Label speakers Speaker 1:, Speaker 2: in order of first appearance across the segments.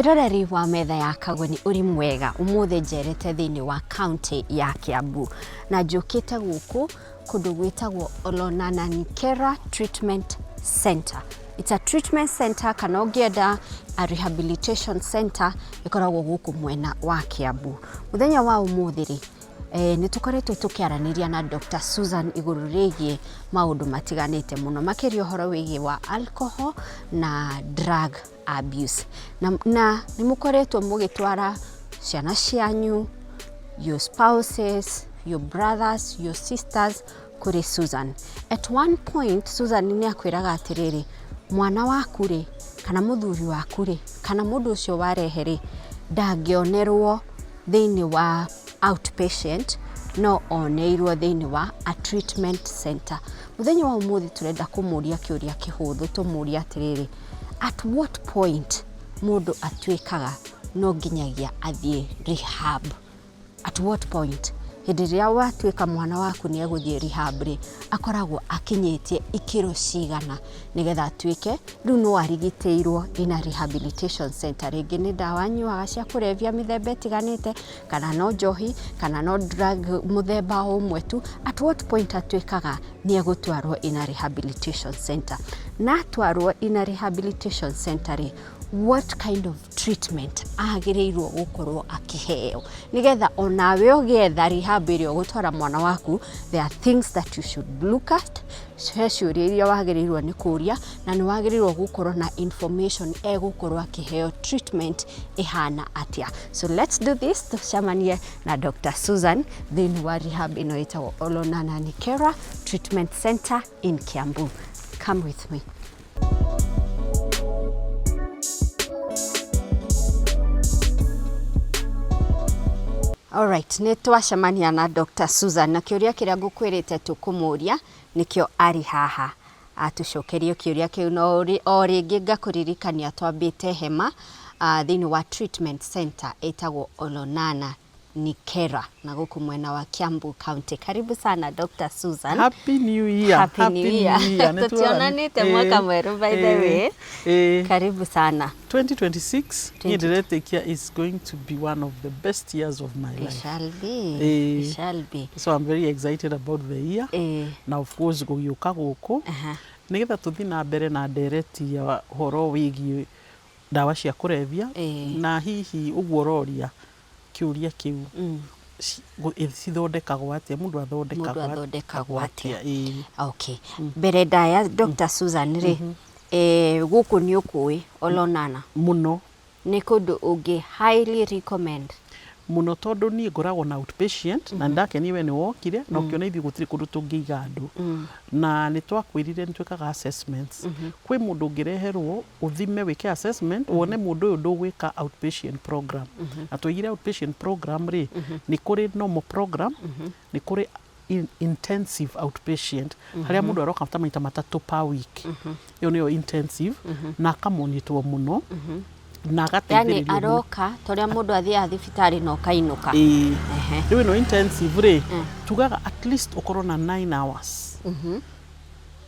Speaker 1: Mwĩroreri wa metha ya Kagoni, ũrĩ mwega? Ũmũthĩ njerete thĩinĩ wa kaunti ya Kiambu na njũkĩte gũkũ kũndũ gwĩtagwo Olonananikera Treatment Center. It's a treatment center, kana ũngĩenda a rehabilitation center, ĩkoragwo gũkũ mwena wa Kiambu. Mũthenya wa ũmũthĩ rĩ, nĩ tũkoretwo tũkĩaranĩria na Dr. Susan igũrũ rĩgiĩ maũndũ matiganĩte mũno, makĩria ũhoro wĩgiĩ wa alcohol na drug abuse. Na nĩ mũkoretwo mũgĩtwara ciana cianyu, your spouses, your brothers, your sisters kũrĩ Susan. At one point Susan nĩ akwĩraga atĩrĩrĩ, mwana waku rĩ, kana mũthuri waku rĩ, kana mũndũ ũcio warehe rĩ, ndangĩonerwo thĩinĩ wa outpatient, no oneirwo thĩinĩ wa a treatment center. Mũthenya wa ũmũthĩ tũrenda kũmũria kĩũria kĩhũthũ, tũmũrie atĩrĩrĩ, at what point mũndũ atuĩkaga no nginyagia athiĩ rehab? At what point? Hĩndĩ ĩrĩa watuĩka mwana waku nĩ egũthiĩ rehab rĩ, akoragwo akinyĩtie ikĩro cigana nĩgetha atuĩke rĩu no arigitĩirwo in a rehabilitation center? Rĩngĩ nĩ ndawa anyuaga cia kũrebia mĩthemba ĩtiganĩte, kana no njohi, kana no drug mũthemba o ũmwe tu. At what point atuĩkaga nĩ egũtwarwo in a rehabilitation center? Na atwarwo in a rehabilitation center rĩ, what kind of treatment agĩrĩirwo gũkorwo akĩheo, nĩgetha onawe ũgĩetha rehab ĩrĩa ũgũtwara mwana waku, there are things that you should look at. He ciũria iria wagĩrĩirwo nĩ kũria, na nĩ wagĩrĩirwo gũkorwo na information egũkorwo akĩheo treatment ĩhana atĩa. So let's do this, tũcemanie na Dr. Susan thĩinĩ wa rehab ĩno ĩtagwo Olonana Nikera Treatment Center in Kiambu. Come with me. Alright, nĩ twacemania na Dr. Susan, na kĩũria kĩrĩa ngũkwĩrĩte tũkũmũria nĩkĩo arĩ haha atũcokerie kĩũria kĩu. No o rĩngĩ ngakũririkania twambĩte hema thĩinĩ wa treatment center ĩtagwo Olonana Nikera na gũkũ mwena wa Kiambu County. Karibu sana, Dr. Susan.
Speaker 2: Happy New Year.
Speaker 1: Happy New Year.
Speaker 2: Nĩ
Speaker 1: Tũtionanĩte mwaka mwerũ, by the way. Karibu sana.
Speaker 2: 2026 niĩ ndĩretĩkia is going to be one of the best years of my
Speaker 1: It
Speaker 2: life.
Speaker 1: shall be. It shall be.
Speaker 2: So I'm very excited about the year. Na of course gũgĩũka gũkũ nĩgetha tũthiĩ na mbere na ndereti ya ũhoro wĩgiĩ ndawa cia kũrebia, na hihi ũguo ũroria kĩũria kĩu, cithondekagwo atĩa, mũndũ athondekagwo
Speaker 1: Mũndũ athondekagwo atĩa?
Speaker 2: Ĩĩ.
Speaker 1: Okay. Mbere ndaya, Dr. Susan rĩ, gũkũ nĩ ũkũĩ Olonana?
Speaker 2: Mũno.
Speaker 1: Nĩ kũndũ ũngĩ highly recommend?
Speaker 2: Mũno, tondũ niĩ ngoragwo na outpatient, na nĩndakenia we nĩ wokire na ũkĩona ithuĩ gũtirĩ kũndũ tũngĩiga andũ, na nĩ twakwĩrire nĩ twĩkaga assessments. Kwĩ mũndũ ũngĩreherwo ũthime, wĩke assessment, wone mũndũ ũyũ ndũgwĩka outpatient program. Na twaigire outpatient program rĩ, nĩ kũrĩ normal program, nĩ kũrĩ intensive outpatient, harĩa mũndũ aroka ta maita 3 per week. Ĩyo nĩyo intensive, na akamonitwo mũno na
Speaker 1: Yani
Speaker 2: agateithĩrĩrio mũno.
Speaker 1: aroka ta ũrĩa mũndũ athiaga thibitarĩ na ũkainũka.
Speaker 2: Ĩĩ. Rĩu ĩno intensive rĩ, tugaga at least ũkorwo na 9 hours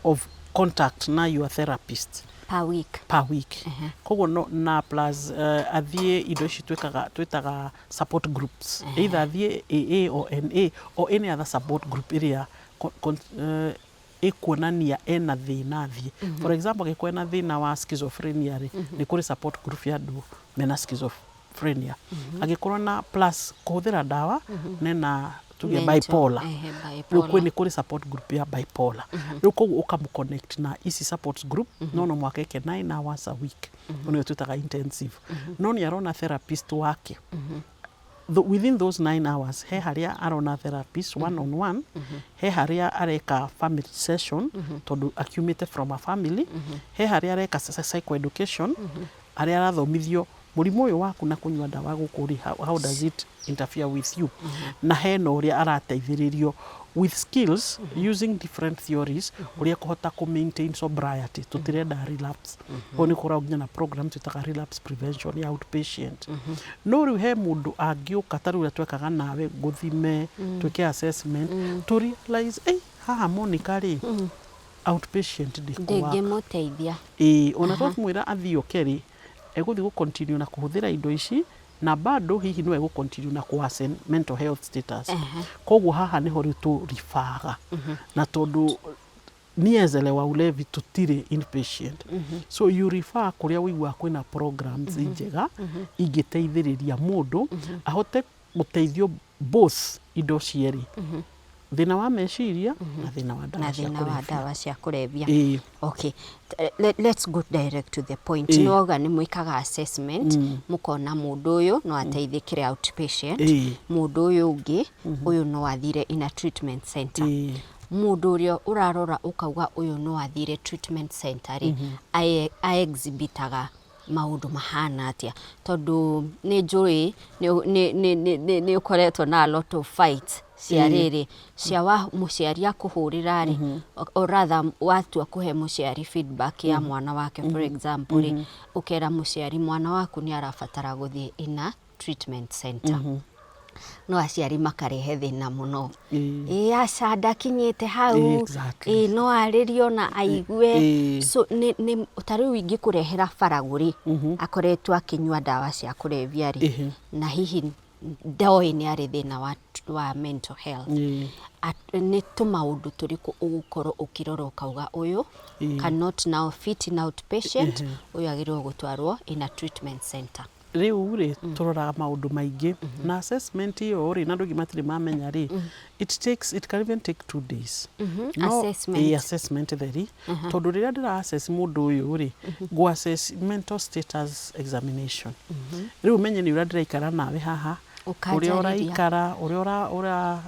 Speaker 2: of contact na your therapist
Speaker 1: per week.
Speaker 2: Per week. Koguo no, na plus athiĩ indo ici twĩkaga, twĩtaga support groups, either athiĩ AA or NA or any other support group ĩrĩa ĩkuonania ena thĩna athiĩ. For example, angĩkorwo ena thĩna wa schizophrenia rĩ, nĩ kũrĩ support group ya andũ mena schizophrenia. Angĩkorwo na plus kũhũthĩra ndawa, nena tuge
Speaker 1: Mental,
Speaker 2: bipolar, rĩu
Speaker 1: bipolar.
Speaker 2: kwĩ nĩ kũrĩ support group ya bipolar. Rĩu koguo ũkamũ connect na ici support group, no mũhaka eke 9 hours a week. Ĩyo nĩyo twĩtaga intensive. No nĩ arona therapist wake within those 9 hours. He harĩa arona therapist one on one, he harĩa areka family session tondũ akiumĩte from a family, he harĩa areka psychoeducation, harĩa arathomithio mũrimũ ũyũ waku na kũnyua ndawa gũkũ rĩ, how does it interfere with you, na hena ũrĩa arateithĩrĩrio with skills using different theories ũrĩa kũhota kũ maintain sobriety. Tũtirenda relapse. Koguo nĩ kũkoragwo nginya na program twĩtaga relapse prevention ya outpatient. No rĩu he mũndũ angĩũka ta rĩu ũrĩa twekaga nawe, ngũthime, twĩke assessment, to realize, "Ei, haha Monica rĩ, outpatient ndĩkũwaka."
Speaker 1: Ndĩngĩmũteithia.
Speaker 2: Ĩĩ, ona twamwĩra athiĩ oke rĩ, Egũthiĩ gũ continue na kũhũthĩra indo ici na bado hihi no egũ continue na kũ worsen mental health status. Koguo haha nĩho rĩu tũ refer-ga na tondũ niĩ wa ulevi tũtirĩ inpatient, so you refer kũrĩa ũiguaga kwĩna programs njega ingĩteithĩrĩria mũndũ ahote gũteithio both indo cierĩ, thĩna wa meciria na thĩna wa ndawa
Speaker 1: na
Speaker 2: cia
Speaker 1: thĩna wa
Speaker 2: kũrebia.
Speaker 1: Ndawa cia kũrebia. Okay. Let's go direct to the point. Nĩ wauga nĩ mwĩkaga assessment, mũkona mũndũ ũyũ no ateithĩkĩre outpatient, mũndũ ũyũ ũngĩ, ũyũ no athire in a treatment center. Mũndũ ũrĩa ũrarora ũkauga ũyũ no athire treatment center rĩ, a-exhibitaga maũndũ mahana atĩa? Tondũ nĩ njũĩ nĩ ũkoretwo na a lot of fights cia rĩrĩ cia wa mũciari akũhũrĩra rĩ, or rather watua kũhe mũciari feedback ya mwana wake, for example rĩ, ũkera mũciari mwana waku nĩ arabatara gũthiĩ in a treatment center, no aciari makarehe thĩna mũno, ĩ aca, ndakinyĩte hau. Ĩ no arĩrio na aigue. So nĩ ta rĩu ingĩkũrehera baragũ rĩ, akoretwo akĩnyua ndawa cia kũrebia rĩ, na hihi ndoĩ nĩ arĩ thĩna wa mental health, nĩ tũmaũndũ tũrĩkũ ũgũkorwo ũkĩrora ũkauga ũyũ cannot now fit in outpatient, ũyũ agĩrĩirwo gũtwarwo in a treatment center?
Speaker 2: Rĩu rĩ, tũroraga maũndũ maingĩ na assessment ĩyo rĩ, na andũ aingĩ matirĩ mamenya rĩ, it can even take 2 days. No,
Speaker 1: Assessment.
Speaker 2: Ĩ, assessment theri, tondũ rĩrĩa ndĩra assess mũndũ ũyũ rĩ, ngũ assess mental status examination. Rĩu menye nĩ ũrĩa ndĩraikara nawe haha, ũrĩa
Speaker 1: Ũkanjarĩria.
Speaker 2: Ũraikara, ũrĩa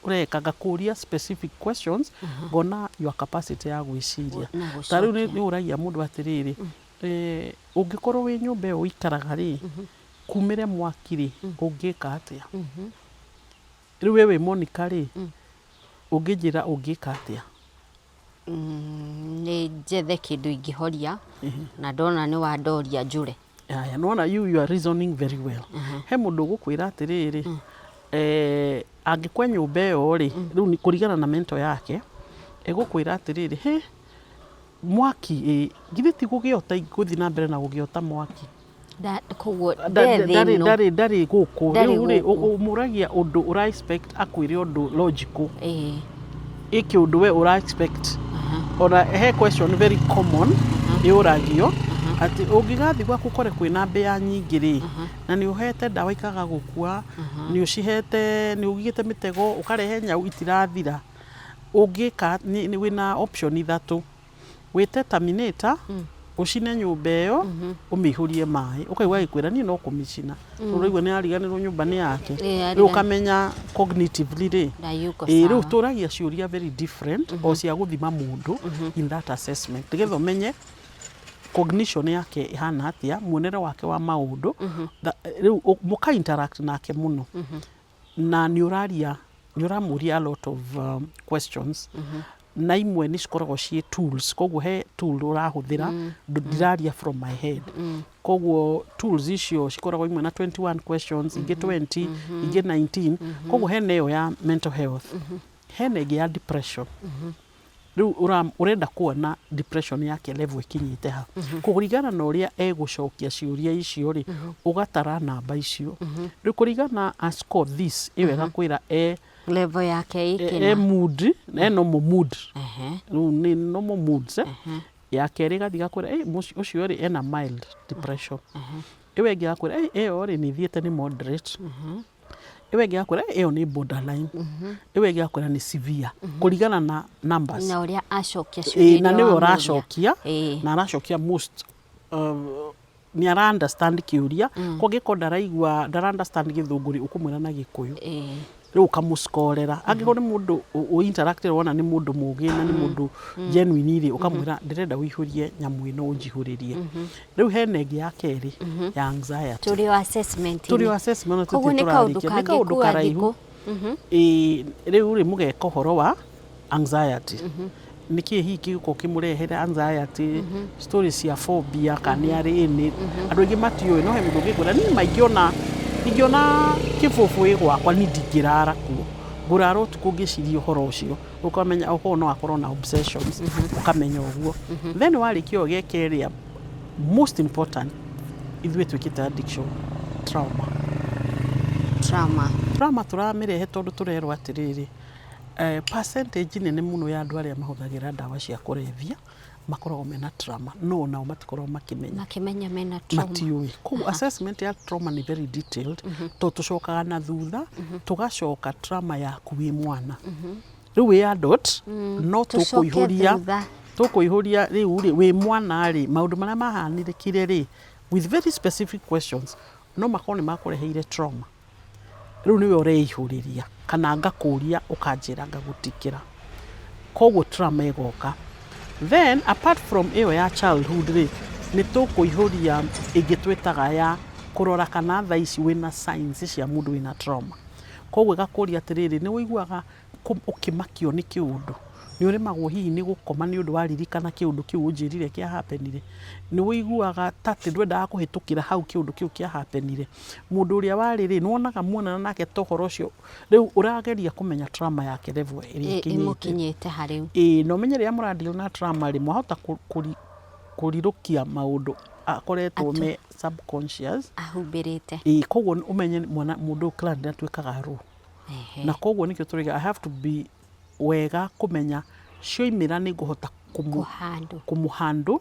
Speaker 2: ũreka, ngakũria specific questions, ngona your capacity ya gwĩciria.
Speaker 1: Na
Speaker 2: Ta rĩu nĩ
Speaker 1: gũcokia.
Speaker 2: Nĩ ũragia mũndũ atĩrĩrĩ, ũngĩkorwo wĩ nyũmba ĩyo ũikaraga rĩ, kumĩre mwaki rĩ, ũngĩka atĩa? Rĩu we wĩ Monica rĩ, ũngĩnjĩra ũngĩka atĩa?
Speaker 1: Nĩ njethe kĩndũ ingĩhoria na ndona nĩ wandoria njũre.
Speaker 2: Aya, nĩwona you are reasoning very well. He mũndũ ũgũkwĩra atĩrĩrĩ, angĩkwe nyũmba ĩyo rĩ, rĩu nĩ kũringana na mental yake, ĩgũkwĩra atĩrĩrĩ, he mwaki ĩ githĩ ti gũgĩota, gũthiĩ na mbere na gũgĩota mwaki.
Speaker 1: Koguo nde
Speaker 2: Ndarĩ
Speaker 1: thĩ ĩno.
Speaker 2: Ndarĩ gũkũ.
Speaker 1: Ndarĩ
Speaker 2: Rĩu rĩ,
Speaker 1: gũkũ.
Speaker 2: Ũmũragia ũndũ ũra expect akwĩre ũndũ logical, ĩkĩ ũndũ we ũra expect. Ona he question very common ĩũragio atĩ ũngĩgathiĩ gwaku ũkore kwĩna mbĩa nyingĩ rĩ, na nĩ ũhete ndawa ikaga gũkua, nĩ ũcihete, nĩ ũigĩte mĩtego, ũkarehe nyau itirathira, ũngĩka nĩ wĩna option ithatũ: wĩte terminator, ũcine nyũmba ĩyo, ũmĩihũrie maĩ. Ũkaigua agĩkwĩra niĩ no kũmĩcina. Ũraigua nĩ ariganĩrwo nyũmba nĩ yake. Rĩu ũkamenya cognitively rĩ,
Speaker 1: Na yuko
Speaker 2: rĩu
Speaker 1: sawa.
Speaker 2: Tũragia ciũria very different o cia gũthima mũndũ in that assessment, nĩgetha ũmenye cognition yake ĩhana atĩa, muonere wake wa maũndũ. Rĩu mũka interact nake mũno na nĩ ũraria, nĩ ũramũria a lot of questions, na imwe nĩ cikoragwo ciĩ tools. Koguo he tool ũrahũthĩra, ndiraria from my head. Koguo tools icio cikoragwo imwe na 21 questions, ingĩ 20, ingĩ 19. Koguo hena ĩyo ya mental health, hena ĩngĩ ya depression. Rĩu ũrenda kuona depression yake level ĩkinyĩte ha. Kũringana na ũrĩa egũcokia ciũria icio rĩ, ũgatara namba icio. Rĩu kũringana a score this, ĩyo ĩgakwĩra e
Speaker 1: level yake
Speaker 2: e
Speaker 1: ĩkĩna
Speaker 2: mood, e normal mood. Rĩu nĩ normal moods, eh? Ya kerĩ ĩgathiĩ gakwĩra, "Ĩ, ũcio rĩ, ena mild depression." Ĩyo ĩngĩ gakwĩra, "Ĩ, ĩyo rĩ, nĩ ĩthiĩte, nĩ moderate." Ĩyo ĩngĩ gakwĩra, "Ĩ, ĩyo nĩ borderline." Ĩyo ĩngĩ gakwĩra nĩ severe, kũringana na numbers.
Speaker 1: Na ũrĩa acokia ciũria
Speaker 2: na
Speaker 1: iria
Speaker 2: nĩwe
Speaker 1: wamũria.
Speaker 2: ũracokia, na aracokia most nĩ ara understand kĩũria. Kũngĩkorwo ndaraigua, ndara understand gĩthũngũ rĩ, ũkũmwĩra na Gĩkũyũ. Rĩu ũkamũscorera. Angĩkorwo nĩ mũndũ ũ interact wona nĩ mũndũ mũgĩ na nĩ mũndũ genuine rĩ, ũkamwĩra ndĩrenda ũihũrie nyamũ ĩno, ũnjihũrĩrie. Rĩu hena ĩngĩ ya kerĩ ya anxiety.
Speaker 1: Tũrĩ o assessment.
Speaker 2: Tũrĩ o assessment.
Speaker 1: Koguo nĩ kaũndũ
Speaker 2: Tũrarĩkia nĩ kaũndũ
Speaker 1: kangĩkua
Speaker 2: karaihu.
Speaker 1: thikũ.
Speaker 2: Ĩĩ, rĩu rĩ, mũgeka ũhoro wa anxiety, nĩkĩ hihi kĩgũkorwo kĩmũrehere anxiety, stories cia phobia, kana nĩ arĩ ĩnĩ. Andũ aingĩ matiũĩ, no he mũndũ ũngĩkwĩra niĩ ma ingĩona kĩbũbũ ĩ gwakwa, niĩ ndingĩrara kuo, ngũrara ũtukũ ngĩciria ũhoro ũcio. Ũkamenya okorwo no akorwo na obsessions, ũkamenya ũguo. Then warĩkia ũgeka ĩrĩa most important. Ithuĩ twĩkĩte addiction trauma.
Speaker 1: Trauma.
Speaker 2: Trauma tũramĩrehe tondũ tũrerwo atĩrĩrĩ, percentage nene mũno ya andũ arĩa mahũthagĩra ndawa cia kũrebia makoragwo mena trauma, no nao matikoragwo makĩmenya.
Speaker 1: Makĩmenya mena trauma.
Speaker 2: Matiũĩ. Koguo assessment ya trauma nĩ very detailed, tondũ tũcokaga na thutha, tũgacoka trauma yaku wĩ mwana. Rĩu wĩ adult, no
Speaker 1: Tũcoke
Speaker 2: tũkũihũria
Speaker 1: thutha.
Speaker 2: Tũkũihũria rĩu rĩ, wĩ mwana rĩ, maũndũ marĩa mahanĩkire rĩ, with very specific questions, no makorwo nĩ makũreheire trauma. Rĩu nĩwe ũreihũrĩria kana ngakũria ũkanjĩra ngagũtikĩra. Koguo trauma ĩgoka. Then apart from ĩyo ya childhood rĩ, nĩ tũkũihũria ĩngĩ twĩtaga ya kũrora kana thaa ici wĩna signs cia mũndũ wĩna trauma. Koguo ĩgakũria atĩrĩrĩ, nĩ ũiguaga ũkĩmakio nĩ kĩũndũ? Nĩ ũremagwo hihi nĩ gũkoma nĩ ũndũ waririkana kĩũndũ kĩu ũnjĩrire kĩa happenire? Nĩ ũiguaga ta atĩ ndwendaga kũhĩtũkĩra hau kĩũndũ kĩu kĩa happenire? Mũndũ ũrĩa warĩ rĩ, nĩ wonaga muonana nake ta ũhoro ũcio, rĩu ũrageria kũmenya trauma yake level ĩrĩa ĩkinyĩte.
Speaker 1: Ĩmũkinyĩte harĩu.
Speaker 2: Ĩĩ, na ũmenye rĩrĩa mũra deal na trauma rĩ, mwahota kũrirũkia maũndũ akoretwo me subconscious.
Speaker 1: Ahumbĩrĩte.
Speaker 2: Ĩĩ, koguo ũmenye mwana mũndũ ũyũ client nĩ atuĩkaga raw. Na koguo nĩkĩo tũrauga I have to be wega kũmenya cioimĩra nĩ ngũhota
Speaker 1: Kũhandle.
Speaker 2: Kũmũhandle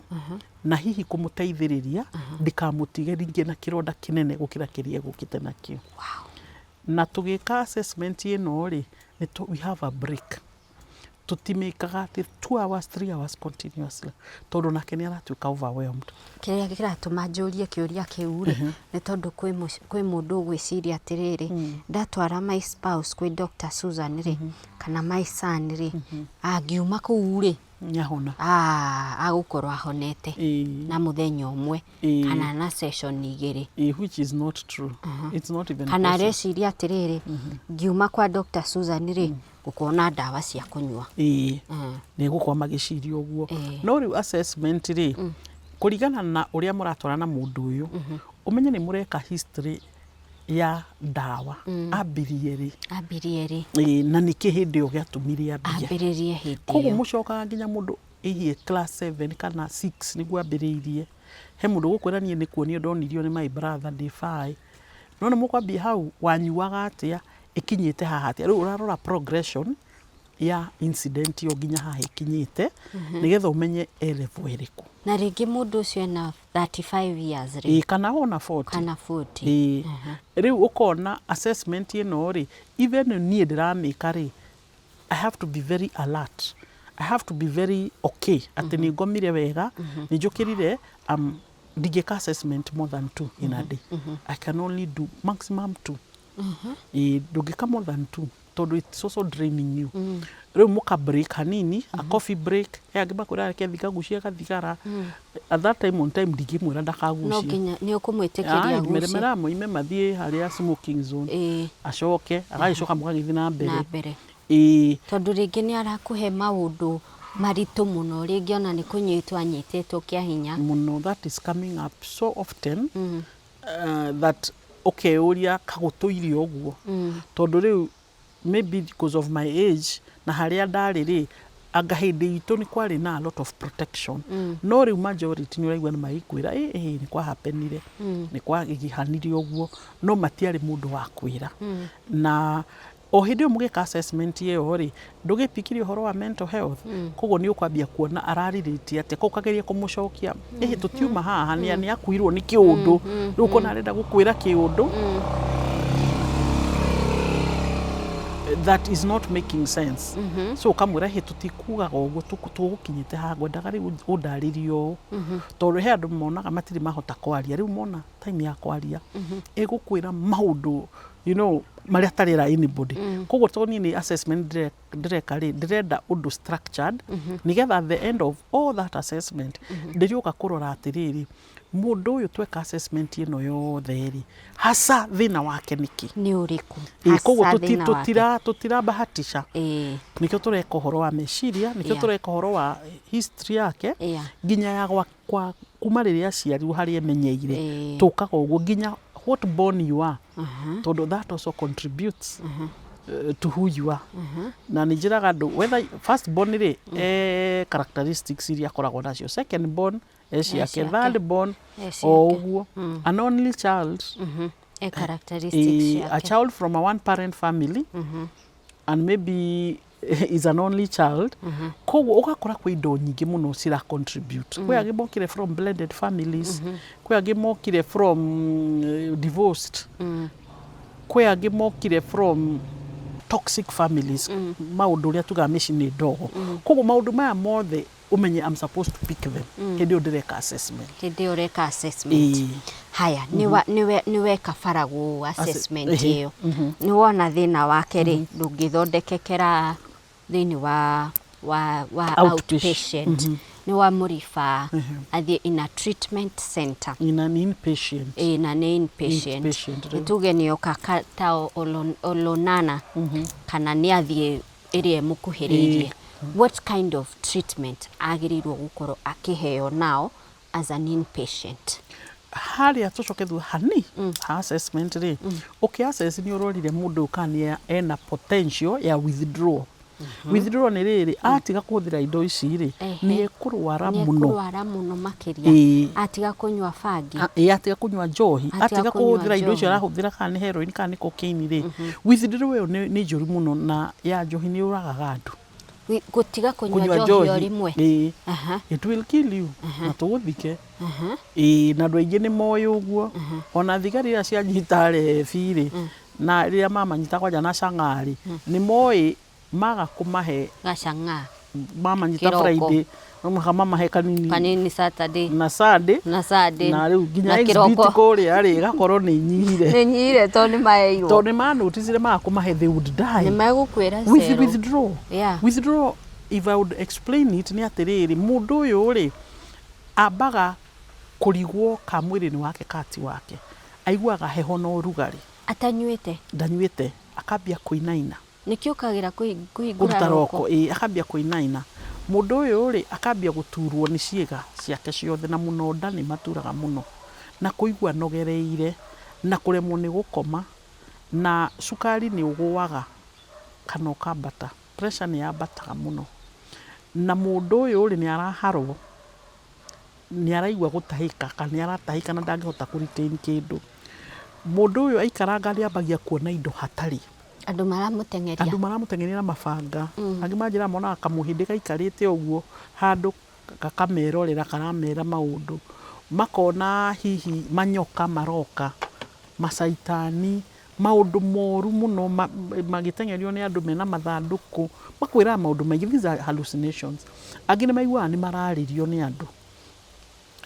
Speaker 2: na hihi kũmũteithĩrĩria ndikamũtige rĩngĩ na kĩronda kĩnene gũkĩra kĩrĩa egũkĩte nakĩo. Na tũgĩka assessment ĩno rĩ, we have a break. Tũtimĩkaga atĩ 2 hours, 3 hours continuously, tondũ nake nĩ aratuĩka overwhelmed.
Speaker 1: Kĩrĩa kĩratũma njũrie kĩũria kĩu rĩ, nĩ tondũ kwĩ mũndũ ũgwĩciria atĩrĩrĩ, ndatwara my spouse kwĩ Dr. Susan rĩ, kana my son rĩ, angiuma kũu rĩ,
Speaker 2: Nĩahona.
Speaker 1: Ah, agũkorwo ahonete na mũthenya ũmwe kana na session igĩrĩ.
Speaker 2: Ĩĩ, which is not true. It's not even
Speaker 1: Kana
Speaker 2: possible.
Speaker 1: Areciria atĩrĩrĩ, ngiuma kwa Dr. Susan rĩ, ngũkorwo na ndawa cia kũnyua.
Speaker 2: Ĩĩ, nĩ gũkorwo magĩciria ũguo. No rĩu assessment rĩ, kũringana na ũrĩa mũratwarana na mũndũ ũyũ, ũmenye nĩ mũreka history ya ndawa, ambirie rĩ.
Speaker 1: Ambirie rĩ.
Speaker 2: Ĩĩ, na nĩkĩ hĩndĩ ĩyo gĩatũmire ambie.
Speaker 1: Ambĩrĩrie hĩndĩ
Speaker 2: Koguo
Speaker 1: ĩyo.
Speaker 2: Mũcokaga nginya mũndũ ĩhiĩ class 7 kana 6 nĩguo ambĩrĩirie. He mũndũ ũgũkwĩra, "Niĩ nĩ kuonio ndonirio nĩ my brother ndĩ baĩ." No nĩ mũkwambia hau, wanyuaga atĩa, ĩkinyĩte haha atĩa. Rĩu ũrarora progression ya incident ĩyo nginya haha ĩkinyĩte, nĩgetha ũmenye e level ĩrĩkũ.
Speaker 1: Na rĩngĩ mũndũ ũcio ena 35 years rĩ.
Speaker 2: Ĩĩ, kana ona 40.
Speaker 1: Kana 40.
Speaker 2: Ĩĩ, rĩu ũkona assessment ĩno rĩ, even niĩ ndĩramĩka rĩ, I have to be very alert, I have to be very okay atĩ nĩ ngomire wega, nĩ njũkĩrire. Ndingĩka assessment more than two in a day. I can only do maximum two. Ĩĩ, ndũngĩka more than two tondũ it's also draining you. Rĩu mũka break hanini, a coffee break. He angĩ makwĩra, "Reke thiĩ ngagucie gathigara." At that time, on time, ndingĩmwĩra
Speaker 1: No
Speaker 2: ndakagucie.
Speaker 1: Nginya nĩ ũkũmwĩtĩkĩria agucie.
Speaker 2: Meremera moime mathiĩ harĩa smoking zone, acoke agagĩcoka mũgagĩthiĩ na mbere.
Speaker 1: Na mbere.
Speaker 2: Ĩĩ.
Speaker 1: Tondũ rĩngĩ nĩ arakũhe maũndũ maritũ mũno, rĩngĩ ona nĩ kũnyitwo anyitĩtwo kĩa hinya.
Speaker 2: Mũno. That is coming up so often, that ũkeyũria kagũtũire ũguo, tondũ rĩu maybe because of my age na harĩa ndarĩ rĩ, anga hĩndĩ itũ nĩ kwarĩ na a lot of protection. No rĩu majority nĩ ũraigua nĩ magĩkwĩra, "Ĩ ĩ, nĩ kwahapenire, nĩ kwagihanire ũguo," no matiarĩ mũndũ wa kwĩra. Na o hĩndĩ ĩyo mũgĩka assessment ĩyo rĩ, ndũgĩpikirie ũhoro wa mental health. Koguo nĩ ũkwambia kuona ararĩrĩtie atĩa, koguo ũkageria kũmũcokia, "Ĩhĩ, tũtiuma haha." Nĩ akuirwo nĩ kĩũndũ, rĩu ũkona arenda gũkwĩra kĩũndũ that is not making sense. So ũkamwĩra, "Hĩ, tũtikugaga ũguo, tũgũkinyĩte haha, ngwendaga rĩu ũndarĩrie ũũ," tondũ he andũ monaga matirĩ mahota kwaria. Rĩu mona time ya kwaria, ĩgũkwĩra maũndũ marĩa atarera anybody. Koguo tondũ niĩ nĩ assessment ndĩreka rĩ, ndĩrenda ũndũ structured, nĩgetha at the end of all that assessment ndĩrĩũka kũrora atĩrĩrĩ, mũndũ ũyũ tweka assessment ĩno yothe rĩ, hasa thĩna wake nĩkĩ?
Speaker 1: Nĩ ũrĩkũ?
Speaker 2: Ĩĩ, koguo
Speaker 1: Hasa thĩna wake.
Speaker 2: Tũtirabahatisha. Nĩkĩo tũreka ũhoro wa meciria, nĩkĩo tũreka ũhoro wa history yake, nginya ya kwa kuma rĩrĩa aciarirwo, harĩa emenyeire. Tũkaga ũguo nginya what born you are, tondũ that also contributes. To who you are. Na nĩ njĩraga andũ whether first born rĩ, e characteristics iria akoragwo nacio, second born e ciake,
Speaker 1: ciake.
Speaker 2: Third born
Speaker 1: E
Speaker 2: o
Speaker 1: ciake.
Speaker 2: Ũguo. An only child,
Speaker 1: E characteristics
Speaker 2: a
Speaker 1: ciake.
Speaker 2: Child from a one parent family and maybe is an only child, koguo ũgakora kwĩ indo nyingĩ mũno cira contribute. Kwĩ angĩ mokire from blended families, kwĩ angĩ mokire from divorced, kwĩ angĩ mokire from toxic families, maũndũ ũrĩa tugaga mĩciĩ nĩ ndogo. Koguo maũndũ maya mothe ũmenye I'm supposed to pick them hĩndĩ ĩyo ndĩreka assessment.
Speaker 1: Hĩndĩ ĩyo ũreka assessment.
Speaker 2: Ĩĩ.
Speaker 1: Haya, nĩ weka baragũ assessment ĩyo, nĩ wona thĩna wake rĩ, ndũngĩthondekekera thĩinĩ wa
Speaker 2: Outpatient.
Speaker 1: Outpatient, nĩ wamũriba athiĩ in a treatment center.
Speaker 2: In an inpatient.
Speaker 1: Ĩĩ, na nĩ inpatient.
Speaker 2: Inpatient, rĩu.
Speaker 1: Nĩ tuge nĩ oka ta Olonana kana nĩ athiĩ ĩrĩa ĩmũkuhĩrĩirie, what kind of treatment agĩrĩirwo gũkorwo akĩheo now as an inpatient?
Speaker 2: Harĩa tũcoke thutha hani ha assessment rĩ, ũkĩ assess nĩ ũrorire mũndũ ũyũ kana nĩ ena potential ya withdrawal. Withdrawal nĩ rĩrĩ, atiga kũhũthĩra indo ici rĩ, nĩ ekũrwara
Speaker 1: nĩ
Speaker 2: mũno.
Speaker 1: Ekũrwara mũno makĩria. Atiga kũnyua bangi.
Speaker 2: Ĩĩ, atiga kũnyua njohi,
Speaker 1: Atiga
Speaker 2: atiga
Speaker 1: kũnyua
Speaker 2: kũhũthĩra indo icio
Speaker 1: njohi.
Speaker 2: arahũthĩra, kana nĩ heroin kana nĩ cocaine rĩ, withdrawal ĩyo nĩ njũru mũno, na ya njohi nĩ yũragaga andũ.
Speaker 1: Gũtiga kũnyua njohi o rĩmwe?
Speaker 2: Ĩĩ. It will kill you na tũgũthike. Ĩĩ, na andũ aingĩ nĩ moĩ ũguo. Ona thigari iria cianyita arebi rĩ, na rĩrĩa mamanyita kwanja na cang'aa rĩ, nĩ moĩ maga kũmahe
Speaker 1: gacang'aa
Speaker 2: mamanyita
Speaker 1: kĩroko.
Speaker 2: Friday no mũhaka mamahe kanini
Speaker 1: kanini Saturday
Speaker 2: na Sunday
Speaker 1: na Sunday
Speaker 2: na rĩu nginya
Speaker 1: na
Speaker 2: exhibit
Speaker 1: kĩroko.
Speaker 2: Kũrĩa rĩ, ĩgakorwo nĩ inyihire.
Speaker 1: Nĩ nyihire tondũ nĩ maheirwo.
Speaker 2: Tondũ nĩ manoticire maga kũmahe, they would die.
Speaker 1: Nĩ megũkwĩra
Speaker 2: With
Speaker 1: cero.
Speaker 2: Withdraw. Withdraw, if I would explain it, nĩ atĩrĩrĩ, mũndũ ũyũ rĩ, ambaga kũrigwo ka mwĩrĩ-inĩ wake kati wake, aiguaga heho na ũrugarĩ.
Speaker 1: Atanyuĩte?
Speaker 2: Ndanyuĩte, akambia kũinaina.
Speaker 1: Nĩkĩo ũkagĩra kũhingũra
Speaker 2: kũruta
Speaker 1: roko.
Speaker 2: Roko, ĩĩ, akambia kũinaina. Mũndũ ũyũ rĩ, akambia gũturwo nĩ ciĩga ciake ciothe, na mũno nda nĩ maturaga mũno, na kũigua nogereire, na kũremwo nĩ gũkoma, na cukari nĩ ũgũaga kana ũkambata, pressure nĩ yambataga mũno, na mũndũ ũyũ rĩ, nĩ araharwo, nĩ araigua gũtahĩka kana nĩ aratahĩka na ndangĩhota kũ retain kĩndũ. Mũndũ ũyũ aikaranga nĩ ambagia kuona indo hatarĩ.
Speaker 1: Andũ maramũteng'eria.
Speaker 2: Andũ maramũteng'eria na mabanga. Angĩ manjĩra monaga kamũhĩndĩ gaikarĩte ũguo handũ gakamerorera, karamera maũndũ, makona hihi manyoka maroka, macaitani, maũndũ moru mũno, magĩteng'erio nĩ andũ mena mathandũkũ, makwĩraga maũndũ maingĩ. These are hallucinations. Angĩ nĩ maiguaga nĩ mararĩrio nĩ andũ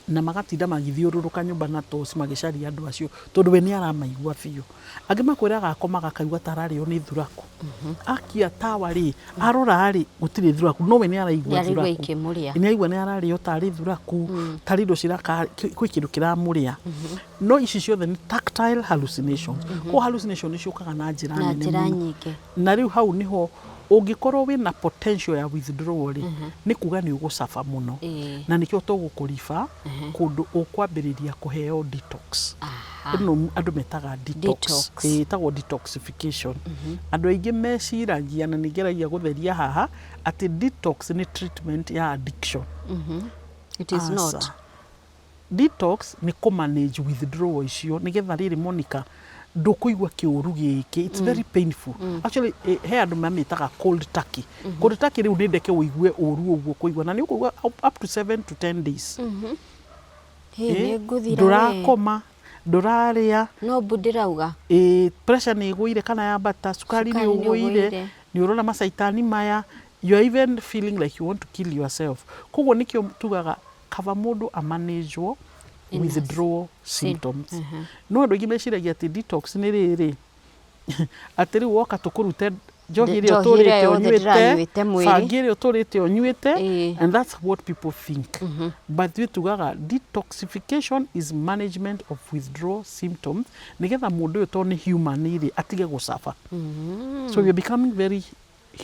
Speaker 2: na magatinda magĩthiũrũrũka nyũmba na toci magĩcaria andũ acio, tondũ we nĩ aramaigua biũ. Angĩ makwĩraga akomaga akaigua ta ararĩo nĩ thuraku. Akia tawa rĩ, arora rĩ, gũtirĩ thuraku, no we nĩ araigua
Speaker 1: Nĩ araigua
Speaker 2: thuraku.
Speaker 1: ikĩmũrĩa.
Speaker 2: Nĩ araigua nĩ ararĩo tarĩ thuraku, tarĩ indo ciraka, kwĩ kĩndũ kĩramũrĩa. No ici ciothe nĩ tactile hallucinations. Koguo hallucination nĩ ciũkaga na njĩra
Speaker 1: na
Speaker 2: nene
Speaker 1: njĩra
Speaker 2: mũno.
Speaker 1: Nyingĩ.
Speaker 2: Na rĩu hau nĩho ũngĩkorwo wĩna potential ya withdrawal rĩ, nĩ kuga nĩ ũgũcaba mũno. Na nĩkĩo tũgũkũriba kũndũ ũkwambĩrĩria kũheo detox. Ĩno andũ metaga detox.
Speaker 1: Detox.
Speaker 2: Ĩĩ, ĩtagwo detoxification. Andũ aingĩ meciragia, na nĩ ngeragia gũtheria haha, atĩ detox nĩ treatment ya addiction.
Speaker 1: It is not.
Speaker 2: Aca. Detox nĩ kũ manage withdrawal icio nĩgetha rĩrĩ, Monica, ndũkũigua kĩũru gĩkĩ. It's very painful actually. He andũ mamĩtaga cold turkey. Cold turkey rĩu nĩ ndeke ũigue ũru ũguo kũigua, na nĩ ũkũigua up to 7 to 10 days.
Speaker 1: Hĩ, nĩ ngũthira we.
Speaker 2: Ndũrakoma, ndũrarĩa.
Speaker 1: No mbu ndĩrauga.
Speaker 2: Ĩ, pressure nĩ ĩgũire kana yambata, cukari nĩ
Speaker 1: Cukari nĩ
Speaker 2: ũgũire,
Speaker 1: ũgũire.
Speaker 2: Nĩ ũrona macaitani maya, you are even feeling like you want to kill yourself. Koguo nĩkĩo tugaga kaba mũndũ amanĩjwo withdrawal symptoms. No andũ aingĩ meciragia atĩ detox nĩ rĩrĩ, atĩ rĩu woka tũkũrute njohi ĩrĩa
Speaker 1: Njohi ĩrĩa
Speaker 2: ũtũrĩte
Speaker 1: yothe
Speaker 2: ũnyuĩte,
Speaker 1: ndĩranyuĩte mwĩrĩ.
Speaker 2: Bangi ĩrĩa ũtũrĩte ũnyuĩte. And that's what people think, but ithuĩ tugaga detoxification is management of withdrawal symptoms, nĩgetha mũndũ ũyũ, tondũ nĩ human rĩ, atige gũcaba. So we are becoming very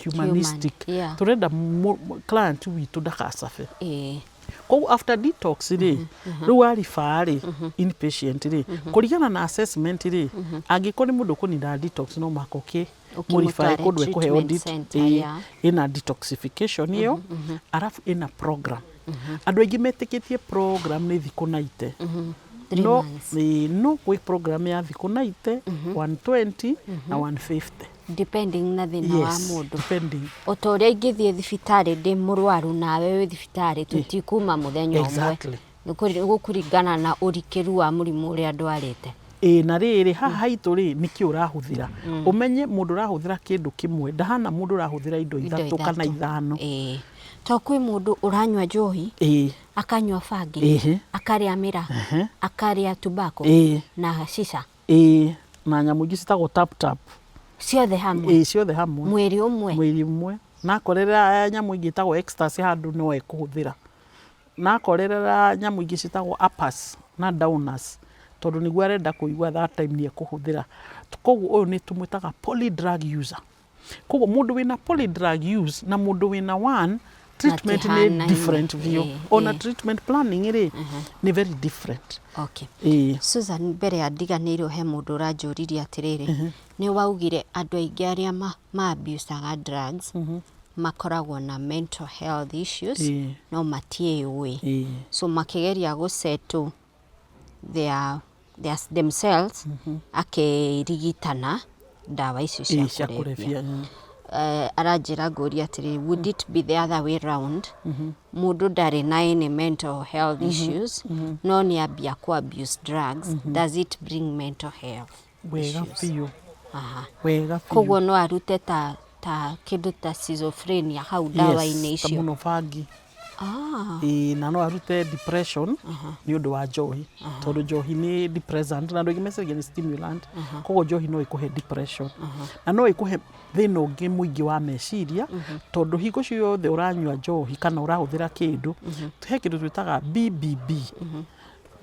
Speaker 2: humanistic.
Speaker 1: Human, yeah.
Speaker 2: Tũrenda client witũ ndakacabe. Koguo after detox rĩ, rĩu waribaa rĩ inpatient rĩ, kũringana na assessment rĩ, angĩkorwo nĩ mũndũ ũkũnina detox, no mũhaka ũkĩ mũribae
Speaker 1: Ũkĩmũtware
Speaker 2: kũndũ ekũheo
Speaker 1: treatment center,
Speaker 2: ĩna detoxification ĩyo, arabu ĩna program. Andũ aingĩ metĩkĩtie program nĩ thikũ 90.
Speaker 1: Three
Speaker 2: No
Speaker 1: months.
Speaker 2: ĩĩ, no kwĩ program ya thikũ 90, 120 na 150.
Speaker 1: Depending na thĩna wa
Speaker 2: Yes,
Speaker 1: mũndũ.
Speaker 2: depending.
Speaker 1: O ta ũrĩa ingĩthiĩ thibitarĩ ndĩ mũrwaru nawe wĩ thibitarĩ, tũtikuma mũthenya ũmwe. Nĩ gũkũringana na ũrikĩru wa mũrimũ ũrĩa ndwarĩte.
Speaker 2: Ĩĩ, na rĩrĩ haha haitũ rĩ, nĩkĩ ũrahũthĩra, ũmenye mũndũ ũrahũthĩra kĩndũ kĩmwe ndahana mũndũ ũrahũthĩra indo
Speaker 1: Indo
Speaker 2: ithatũ kana
Speaker 1: ithatũ.
Speaker 2: ithano.
Speaker 1: Ĩĩ, to kwĩ mũndũ ũranyua njohi, akanyua bangi, akarĩa mĩra, akarĩa tobacco na shisha.
Speaker 2: Ĩĩ, na nyamũ ingĩ citagwo tap tap.
Speaker 1: Ciothe hamwe.
Speaker 2: Ĩĩ, ciothe hamwe.
Speaker 1: Mwĩrĩ ũmwe.
Speaker 2: Mwĩrĩ ũmwe. Na akorerera nyamũ ingĩ ĩtagwo ecstasy handũ, no ekũhũthĩra. Na akorerera nyamũ ingĩ citagwo uppers na downers, tondũ nĩguo arenda kũigua that time, nĩ ekũhũthĩra. Koguo ũyũ nĩ tũmwĩtaga polydrug user. Koguo mũndũ wĩna polydrug use na mũndũ wĩna one treatment nĩ
Speaker 1: Matihanaine.
Speaker 2: different biũ. Ona treatment planning rĩ, nĩ very different. Ĩĩ.
Speaker 1: Susan, mbere ya ndiganĩirwo, he mũndũ ũranjũririe atĩrĩrĩ, nĩ waugire andũ aingĩ arĩa ma abusaga drugs makoragwo na mental health issues, no matiĩũĩ. So makĩgeria gũsettle their themselves, akĩrigitana ndawa icio cia
Speaker 2: cia
Speaker 1: kũrebia.
Speaker 2: kũrebia.
Speaker 1: Aranjĩra ngũria atĩrĩrĩ, would it be the other way round, mũndũ ndarĩ na any mental health issues no nĩ ambia ku abuse drugs, does it bring mental health
Speaker 2: Wega
Speaker 1: issues?
Speaker 2: biũ. Wega biũ.
Speaker 1: Koguo no arute ta kĩndũ ta schizophrenia hau ndawa-inĩ
Speaker 2: Yes, ta
Speaker 1: icio?
Speaker 2: mũno bangi. Ĩĩ, na no arute depression nĩ ũndũ wa njohi, tondũ njohi nĩ depressant na andũ aingĩ meciragia nĩ stimulant. Koguo njohi no ĩkũhe depression na no ĩkũhe thĩna ũngĩ mũingĩ wa meciria, tondũ hingo ciothe ũranyua njohi kana ũrahũthĩra kĩndũ, he kĩndũ twĩtaga BBB,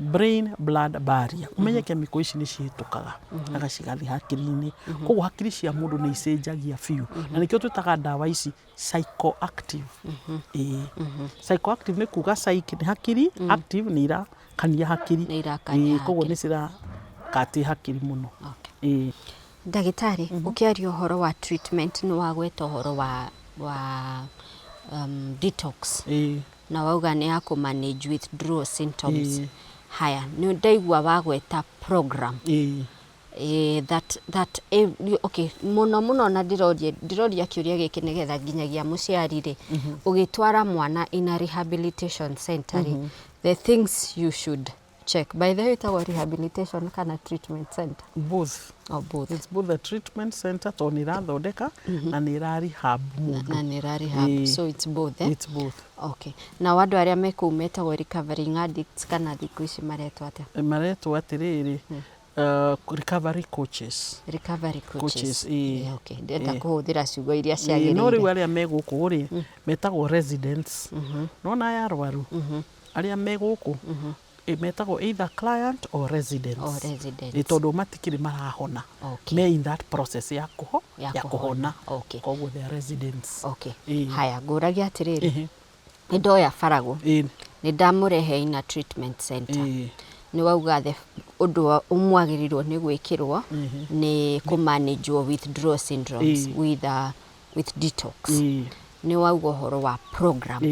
Speaker 2: brain blood barrier. Ũmenye chemical ici nĩ cihĩtũkaga na cigathiĩ hakiri-inĩ. Koguo hakiri cia mũndũ nĩ icenjagia biũ, na nĩkĩo twĩtaga ndawa ici psychoactive. Ĩĩ, psychoactive nĩ kuga psych nĩ hakiri, active nĩ irakania hakiri.
Speaker 1: Nĩ irakania.
Speaker 2: Ĩĩ, koguo
Speaker 1: Hakiri.
Speaker 2: nĩ cirakati hakiri mũno. Ĩĩ.
Speaker 1: Ndagĩtarĩ, ũkĩaria ũhoro wa treatment nĩ wagweta ũhoro wa detox na wauga nĩ ya kũ manage withdrawal symptoms. Haya, nĩ ndaigua wagweta program. That okay, mũno mũno na ndĩroria kĩũria gĩkĩ nĩgetha nginyagia mũciari rĩ, ũgĩtwara mwana in a rehabilitation center rĩ, the things you should check. By the way, ĩtagwo rehabilitation kana treatment center?
Speaker 2: Both.
Speaker 1: Or both?
Speaker 2: It's both a treatment center, tondũ nĩ ĩrathondeka na nĩ ĩra rehab mũndũ.
Speaker 1: Na nĩ ĩra rehab. So it's both, eh?
Speaker 2: It's both.
Speaker 1: Okay, nao andũ arĩa me kũu metagwo recovering addicts kana thikũ ici maretwo atĩa?
Speaker 2: Maretwo atĩrĩrĩ, recovery coaches.
Speaker 1: Recovery coaches.
Speaker 2: Coaches, ĩĩ.
Speaker 1: Yeah, okay, ndĩrenda kũhũthĩra ciugo iria
Speaker 2: Ĩĩ, no rĩu
Speaker 1: ciagĩrĩire.
Speaker 2: Arĩa me gũkũ rĩ, metagwo residents. Nona aya arwaru arĩa me gũkũ, metagwo either client or residents.
Speaker 1: Or residents.
Speaker 2: Ĩ, tondũ matikĩrĩ marahona. Me in that process ya kũho
Speaker 1: Ya
Speaker 2: ya
Speaker 1: kũhona.
Speaker 2: kũhona. Koguo they are residents.
Speaker 1: Haya, ngũragia atĩrĩrĩ, nĩ ndoya Faragũ, nĩ ndamũrehe in a treatment center, nĩ wauga the ũndũ ũmwagĩrĩirwo nĩ gwĩkĩrwo nĩ kũ withdrawal syndromes with detox. Nĩ wauga ũhoro wa program.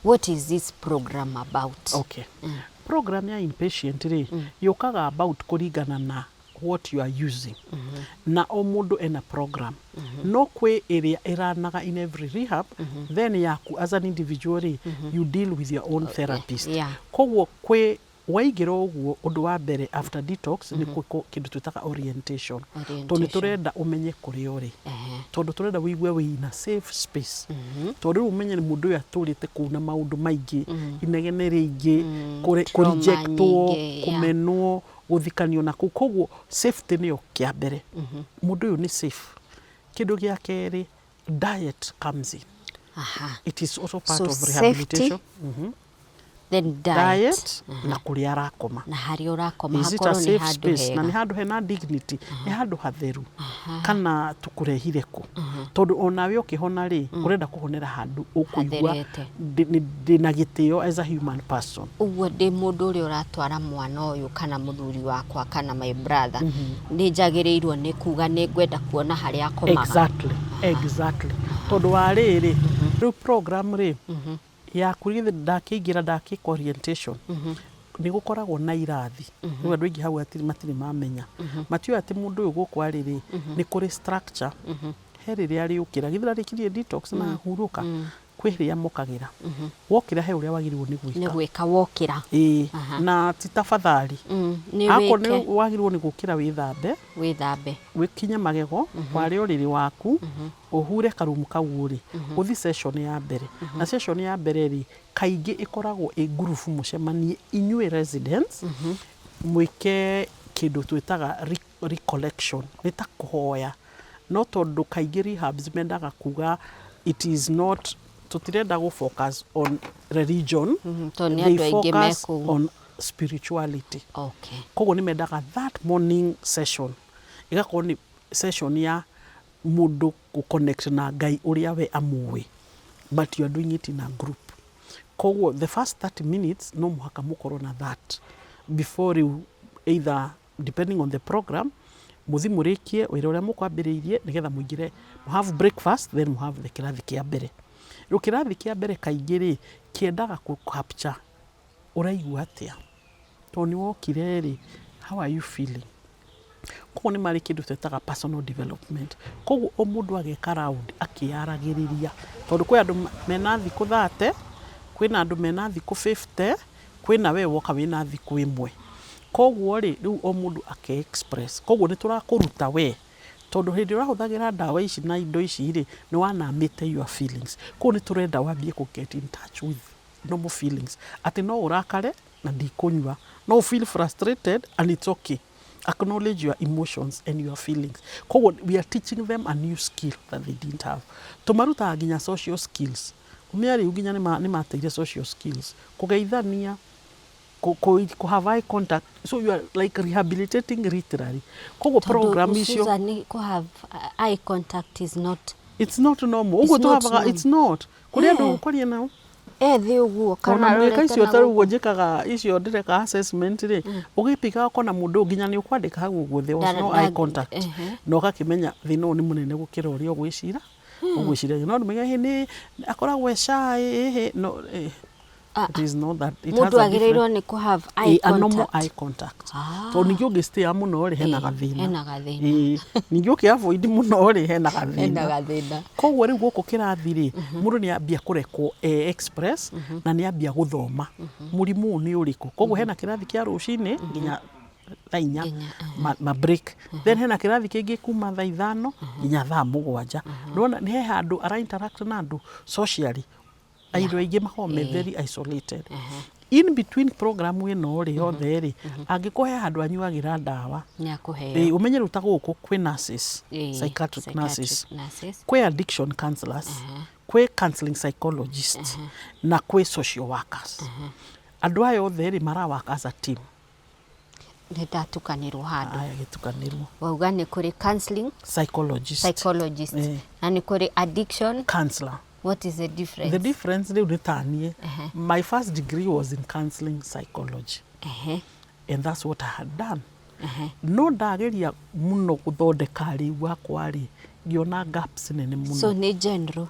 Speaker 1: What is this program about?
Speaker 2: Okay, program ya inpatient rĩ, yũkaga about kũringana na what you are using, na o mũndũ ena program. No kwĩ ĩrĩa ĩranaga in every rehab, then yaku as an individual rĩ, you deal with your own therapist. Koguo kwĩ waingĩra ũguo, ũndũ wa mbere after detox nĩ gwĩkwo kĩndũ twĩtaga orientation, tondũ nĩ
Speaker 1: Orientation.
Speaker 2: tũrenda ũmenye kũrĩa ũrĩ, tondũ tũrenda wĩigue wĩ in a safe space, tondũ rĩu ũmenye nĩ mũndũ ũyũ atũrĩte kũu na maũndũ maingĩ, inegene rĩingĩ,
Speaker 1: Trauma
Speaker 2: kũrejectwo,
Speaker 1: nyingĩ, yeah.
Speaker 2: kũmenwo, gũthikanio na kũu. Koguo safety nĩyo kĩa mbere, mũndũ ũyũ nĩ safe. Kĩndũ gĩa kerĩ, diet comes in. It is also part
Speaker 1: So
Speaker 2: of
Speaker 1: safety,
Speaker 2: rehabilitation.
Speaker 1: Then diet,
Speaker 2: diet na kũrĩa arakoma.
Speaker 1: Na harĩa ũrakoma
Speaker 2: Is it a
Speaker 1: hakorwo nĩ
Speaker 2: safe
Speaker 1: handũ
Speaker 2: space? Na nĩ
Speaker 1: hega.
Speaker 2: handũ hena dignity, nĩ handũ hatheru, kana tũkũrehire kũ? Tondũ onawe ũkĩhona rĩ, ũrenda kũhonera handũ ũkũigua
Speaker 1: Hatherete.
Speaker 2: ndĩna gĩtĩo as a human person.
Speaker 1: Ũguo ndĩ mũndũ ũrĩa ũratwara mwana ũyũ kana mũthuri wakwa kana my brother, nĩ njagĩrĩirwo nĩ kuga nĩ ngwenda kuona harĩa akomaga.
Speaker 2: Exactly. Tondũ wa rĩrĩ, rĩu program rĩ yaku githĩ ndakĩingĩra ndakĩka orientation, nĩ gũkoragwo na irathi. Rĩu andũ aingĩ hau matirĩ mamenya, matiũĩ atĩ mũndũ ũyũ gũkũ arĩ rĩ, nĩ kũrĩ structure. He rĩrĩa arĩũkĩra, githĩ arĩkirie detox na hurũka, kwĩ rĩrĩa mokagĩra. Wokĩra he ũrĩa wagĩrĩirwo nĩ
Speaker 1: nĩ
Speaker 2: gwĩka.
Speaker 1: Gwĩka wokĩra.
Speaker 2: Ĩĩ, na ti tafadhali.
Speaker 1: Nĩ
Speaker 2: Akorwo nĩ
Speaker 1: wĩke.
Speaker 2: wagĩrĩirwo nĩ gũkĩra wĩthambe,
Speaker 1: wĩthambe,
Speaker 2: wĩkinye magego, ware ũrĩrĩ waku, ũhure karumu kau ũrĩ, ũthi session ya mbere. Na session ya mbere rĩ, kaingĩ ĩkoragwo ĩ ngurubu, mũcemanie inyuĩ residents, mwĩke kĩndũ twĩtaga recollection, nĩ ta kũhoya. No tondũ kaingĩ rehabs mendaga kuga it is not, tũtirenda gũ focus on religion,
Speaker 1: Tondũ nĩ
Speaker 2: they
Speaker 1: andũ aingĩ me
Speaker 2: focus
Speaker 1: kũu.
Speaker 2: on spirituality. Koguo nĩ mendaga that morning session ĩgakorwo nĩ session ya mũndũ gũ connect na Ngai ũrĩa we amũĩ, but you are doing it in a group. Koguo the first 30 minutes no mũhaka mũkorwo na that before rĩu, either depending on the program, mũthi mũrĩkie wĩra ũrĩa mũkwambĩrĩirie nĩgetha mũingĩre mũhave breakfast, then mũhave the kĩrathi kĩa mbere. Rĩu kĩrathi kĩa mbere kaingĩ rĩ, kĩendaga kũ capture ũraigua atĩa, tondũ nĩ wokire rĩ, how are you feeling? Koguo nĩ marĩ kĩndũ twĩtaga personal development. Koguo o mũndũ ageka round akĩyaragĩrĩria, tondũ kwĩ andũ mena thikũ 30, kwĩna andũ mena thikũ 50, kwĩna we woka wĩna thikũ 1. Koguo rĩ, rĩu o mũndũ ake express. Koguo nĩ tũrakũruta we, tondũ hĩndĩ ĩrĩa ũrahũthagĩra ndawa ici na indo ici rĩ, nĩ wanamĩte your feelings. Koguo nĩ tũrenda wambie kũ get in touch with normal feelings, atĩ no ũrakare na ndikũnyua, no feel frustrated and it's okay, acknowledge your emotions and your feelings. Koguo we are teaching them a new skill that they didn't have. Tũmarutaga nginya social skills. Kumia rĩu nginya nĩ mateire social skills, kũgeithania, kũ have eye contact. So you are like rehabilitating literally. Koguo program icio
Speaker 1: Susan, kũ have eye contact is not
Speaker 2: It's not normal ũguo.
Speaker 1: It's not
Speaker 2: tũhavaga
Speaker 1: normal.
Speaker 2: It's not kũrĩ andũ ũkwaria nao
Speaker 1: ethĩ ũguo kana
Speaker 2: ona mũgĩka
Speaker 1: arorete
Speaker 2: icio
Speaker 1: na
Speaker 2: ta rĩu
Speaker 1: gũkũ.
Speaker 2: ũguo njĩkaga icio ndĩreka assessment rĩ, ũgĩpikaga ũkona mũndũ ũyũ nginya nĩ ũkwandĩka hau ũguo there was no eye contact, na ũgakĩmenya thĩna ũyũ nĩ mũnene gũkĩra ũrĩa ũgwĩciragia. No ndũmenya ĩ nĩ akoragwo e shy ĩhĩ no it is not that. It has
Speaker 1: Mũndũ
Speaker 2: a different
Speaker 1: agĩrĩirwo nĩ kũ have eye
Speaker 2: a normal
Speaker 1: contact.
Speaker 2: Eye contact, tondũ ningĩ ũngĩ mũno rĩ, hena gathĩna.
Speaker 1: Hena gathĩna.
Speaker 2: Ĩĩ, ningĩ ũkĩ avoid mũno rĩ, hena gathĩna.
Speaker 1: Hena gathĩna.
Speaker 2: Koguo rĩu gũkũ kĩrathi rĩ, mũndũ nĩ ambia kũrekwo e express na nĩ ambia gũthoma mũrimũ ũyũ nĩ ũrĩkũ. Koguo hena kĩrathi kĩa rũcinĩ nginya thaa 4,
Speaker 1: Nginya,
Speaker 2: ma break, then hena kĩrathi kĩngĩ kuma thaa 5 nginya thaa 7. Nĩwona nĩ he handũ ara interact na andũ socially. Andũ aingĩ makoragwo me very isolated. In between program ĩno rĩ yothe rĩ, angĩkorwo he handũ anyuagĩra ndawa,
Speaker 1: nĩ akũheo.
Speaker 2: Ĩ, ũmenye rĩu ta gũkũ kwĩ nurses,
Speaker 1: Ĩĩ,
Speaker 2: psychiatric nurses,
Speaker 1: nurses.
Speaker 2: Kwĩ addiction counselors, kwĩ counseling psychologists na kwĩ social workers. Andũ aya othe rĩ, mara work as a team.
Speaker 1: Nĩ ndatukanĩrwo handũ.
Speaker 2: Aya gĩtukanĩrwo.
Speaker 1: Wauga nĩ kũrĩ counseling
Speaker 2: psychologist,
Speaker 1: psychologist, na nĩ kũrĩ addiction
Speaker 2: counselor.
Speaker 1: What is the difference?
Speaker 2: The difference rĩu nĩ taniĩ, my first degree was in counseling psychology and that's what I had done. No ndageria mũno gũthondeka rĩu wakwa rĩ, ngĩona gaps nene mũno.
Speaker 1: So nĩ general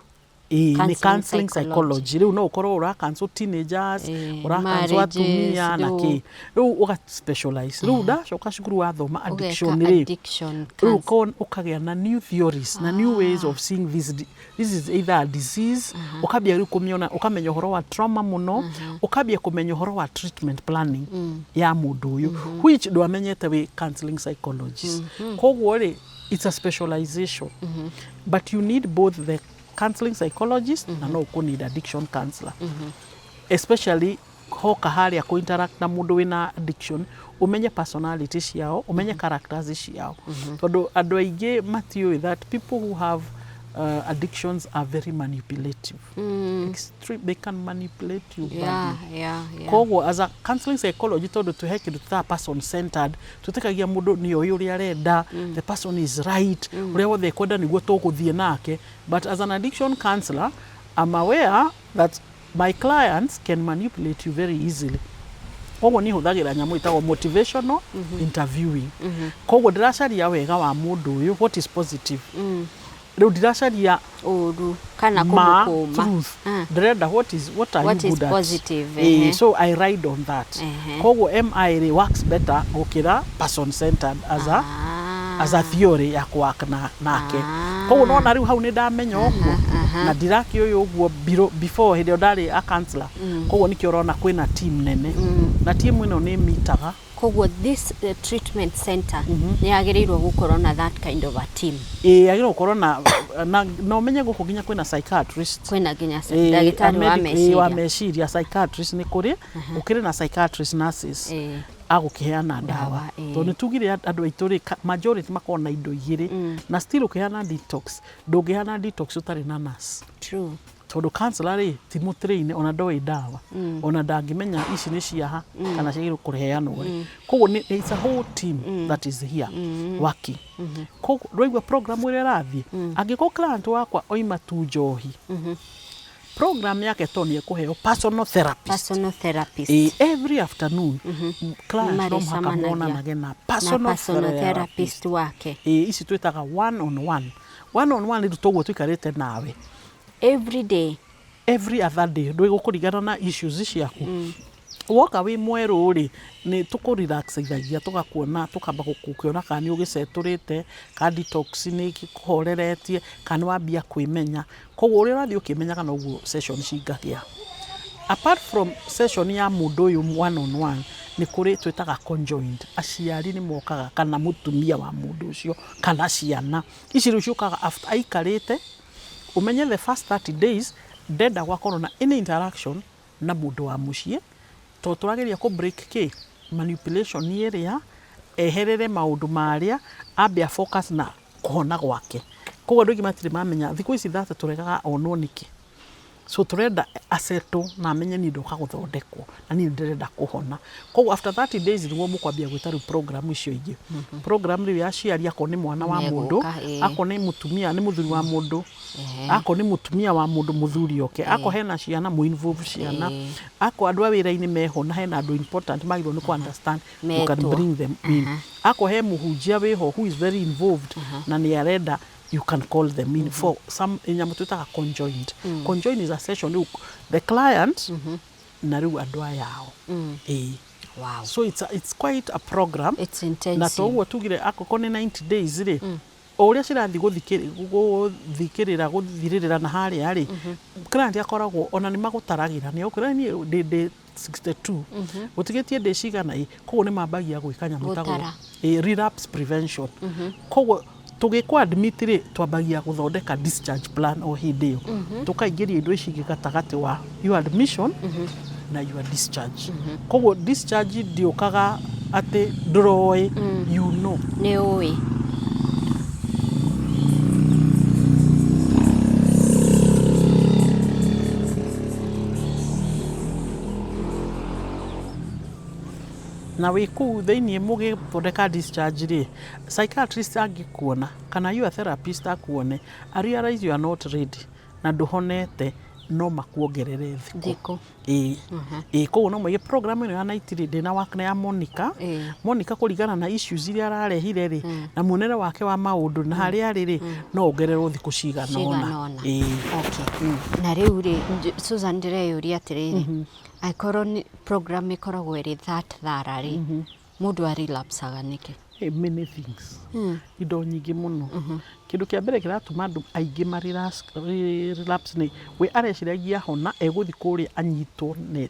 Speaker 2: Ĩĩ, nĩ
Speaker 1: counseling
Speaker 2: counseling
Speaker 1: psychology.
Speaker 2: Psychology rĩu no ũkorwo ũra counsel teenagers, ũra counsel
Speaker 1: marriages,
Speaker 2: atumia na
Speaker 1: rĩu.
Speaker 2: kĩ. Rĩu ũga specialize. Rĩu ndacoka cukuru wathoma
Speaker 1: ũgeka
Speaker 2: addiction rĩ,
Speaker 1: addiction
Speaker 2: rĩu
Speaker 1: counseling.
Speaker 2: ũkagĩa na new theories na new ways of seeing this. This is either a disease, ũkambia rĩu kũmĩona, ũkamenya ũhoro wa trauma mũno, ũkambia kũmenya ũhoro wa treatment planning ya mũndũ ũyũ, which ndwamenyete wĩ counseling psychologist. Koguo rĩ, it's a specialization, but you need both the counseling psychologist na no ũkũ need addiction counselor, especially hoka harĩa kũ interact na mũndũ wĩna addiction, ũmenye personality ciao, ũmenye characters ciao, tondũ andũ aingĩ matiũĩ that people who have Addictions are very manipulative. Extreme, they can manipulate you badly. Koguo as a counseling psychology, tondũ twĩhe kĩndũ tũtaga person centered, twĩtĩkagia mũndũ nĩ oĩ ũrĩa arenda, the person is right, ũrĩa wothe ekwenda nĩguo tũgũthiĩ nake. But as an addiction counselor, I'm aware that my clients can manipulate you very easily. Koguo niĩ hũthagĩra nyamũ ĩtagwo motivational interviewing. Koguo ndĩracaria wega wa mũndũ ũyũ, what is positive. Rĩu ndiracaria
Speaker 1: ũru kana
Speaker 2: ma
Speaker 1: kũmũkũma.
Speaker 2: Truth. Ndĩrenda what are
Speaker 1: What
Speaker 2: you
Speaker 1: is
Speaker 2: good at?
Speaker 1: Positive,
Speaker 2: So I ride on that. Koguo MI rĩ works better gũkĩra person centered as a as a theory ya kũwork na nake. Koguo nona rĩu hau nĩ ndamenya ũguo na ndirakĩũĩ ũguo before, hĩndĩ ĩyo ndarĩ a counselor. Koguo nĩkĩo ũrona kwĩna team nene, na team ĩno nĩ mitaga.
Speaker 1: Koguo this treatment center nĩ yagĩrĩirwo gũkorwo na that kind of a team.
Speaker 2: Ĩĩ, yagĩrĩirwo gũkorwo na ũmenye gũkũ nginya kwĩna psychiatrist.
Speaker 1: Kwĩna nginya ndagĩtarĩ wa
Speaker 2: wa
Speaker 1: meciria.
Speaker 2: Meciria, psychiatrist nĩ kũrĩ, gũkĩrĩ na psychiatrist, nurses agũkĩheana ndawa.
Speaker 1: Ndawa, ĩĩ.
Speaker 2: Tondũ nĩ tugire andũ aitũ rĩ, majority makoragwo na indo igĩrĩ, na still ũkĩheana detox, ndũngĩheana detox ũtarĩ na nurse.
Speaker 1: True.
Speaker 2: Tondũ counselor rĩ, ti mũtrain, ona ndoĩ ndawa, ona ndangĩmenya ici nĩ ciaha kana ciagĩrĩirwo kũheanwo rĩ. Koguo it's a whole team that is here working. Koguo ndwaigua program ĩrĩa ĩrathiĩ, angĩkorwo client wakwa oima tu njohi, program yake to nĩ ekũheo personal therapist.
Speaker 1: Personal therapist.
Speaker 2: Every afternoon client no mũhaka
Speaker 1: Nĩmarĩcemanagia
Speaker 2: monanage na
Speaker 1: na
Speaker 2: personal
Speaker 1: personal
Speaker 2: therapist.
Speaker 1: Therapist wake.
Speaker 2: Ici twĩtaga one on one. One on one rĩu toguo tũikarĩte nawe.
Speaker 1: Every day?
Speaker 2: Every other day, ndwĩgũkũringana na issues ciaku. Woka wĩ mwerũ rĩ, nĩ tũkũrelaxithagia, tũgakuona, tũkamba gũkĩona kana nĩ ũgĩcetũrĩte, kana detox nĩ ĩkũhoreretie, kana nĩ wambia kwĩmenya. Koguo ũrĩa ũrathiĩ ũkĩmenyaga noguo session cingagĩa. Apart from session ya mũndũ ũyũ one on one, nĩ kũrĩ twĩtaga conjoined. Aciari nĩ mokaga, kana mũtumia wa mũndũ ũcio, kana ciana ici rĩu ciũkaga after aikarĩte. Ũmenye the first 30 days ndenda gwakorwo na any interaction na mũndũ wa mũciĩ, tondũ tũrageria kũ break kĩ manipulation ĩrĩa eherere maũndũ marĩa, ambe a focus na kũhona gwake. Koguo andũ aingĩ matirĩ mamenya thikũ ici thate tũregaga onwo nĩkĩ. So tũrenda acetwo na amenye niĩ ndoka gũthondekwo na niĩ ndĩrenda kũhona. Koguo after 30 days nĩguo mũkwambia gwĩta rĩu program icio ingĩ, program rĩu ya aciari, akorwo nĩ mwana wa mũndũ,
Speaker 1: Nĩegũka, ĩĩ.
Speaker 2: akorwo nĩ mũtumia, nĩ mũthuri wa mũndũ, akorwo nĩ mũtumia wa mũndũ, mũthuri oke, akorwo hena ciana, mũ involve ciana, akorwo andũ a wĩra-inĩ meho na hena andũ important magĩrĩirwo nĩ kũ understand, you can
Speaker 1: Metwo.
Speaker 2: Bring them in. Akorwo he mũhunjia wĩho who is very involved na nĩ arenda, you can call them in for some nyamũ twĩtaga conjoined. Conjoined is a session rĩu the client na rĩu andũ aya ao, ĩĩ. So it's quite a program.
Speaker 1: It's
Speaker 2: Na
Speaker 1: intensive.
Speaker 2: toguo tugire akorwo nĩ 90 days rĩ, o ũrĩa cirathiĩ gũthikĩrĩra gũthirĩrĩra na harĩa rĩ, client akoragwo ona nĩ magũtaragĩra, nĩ ũkwĩra niĩ ndĩ 62, gũtigĩtie ndĩ cigana ĩ. Koguo nĩ mambagia gwĩka nyamũ ĩtagwo
Speaker 1: Gũtara.
Speaker 2: Relapse prevention. Koguo tũgĩkũ admit rĩ, twambagia gũthondeka discharge plan o hĩndĩ ĩyo, tũkaingĩria indo ici ingĩ gatagatĩ wa your admission na your discharge. Koguo discharge ndĩũkaga atĩ ndũroĩ, you know.
Speaker 1: Nĩ ũĩ.
Speaker 2: Na wĩ kũu thĩinĩ mũgĩthondeka discharge rĩ, psychiatrist angĩkuona kana your therapist akuone, a realize you are not ready na ndũhonete, no makuongerere thikũ.
Speaker 1: Thikũ.
Speaker 2: Ĩĩ, koguo no moige program ĩno ya night rĩ, ndĩna work na ya Monica. Monica kũringana na issues iria ararehire rĩ, na muonere wake wa maũndũ na harĩa arĩ rĩ, no ongererwo thikũ cigana
Speaker 1: cigana
Speaker 2: ũna.
Speaker 1: ũna.
Speaker 2: Ĩĩ.
Speaker 1: Okay. Na rĩu rĩ, Susan, ndĩreyũria atĩrĩrĩ, angĩkorwo nĩ program ĩkoragwo ĩrĩ that thara rĩ, mũndũ arelapsaga nĩkĩ?
Speaker 2: Hey, many things, indo nyingĩ mũno. Kĩndũ kĩa mbere kĩratũma andũ aingĩ ma relapse nĩ we areciragia hona egũthiĩ kũrĩa anyitwo nĩ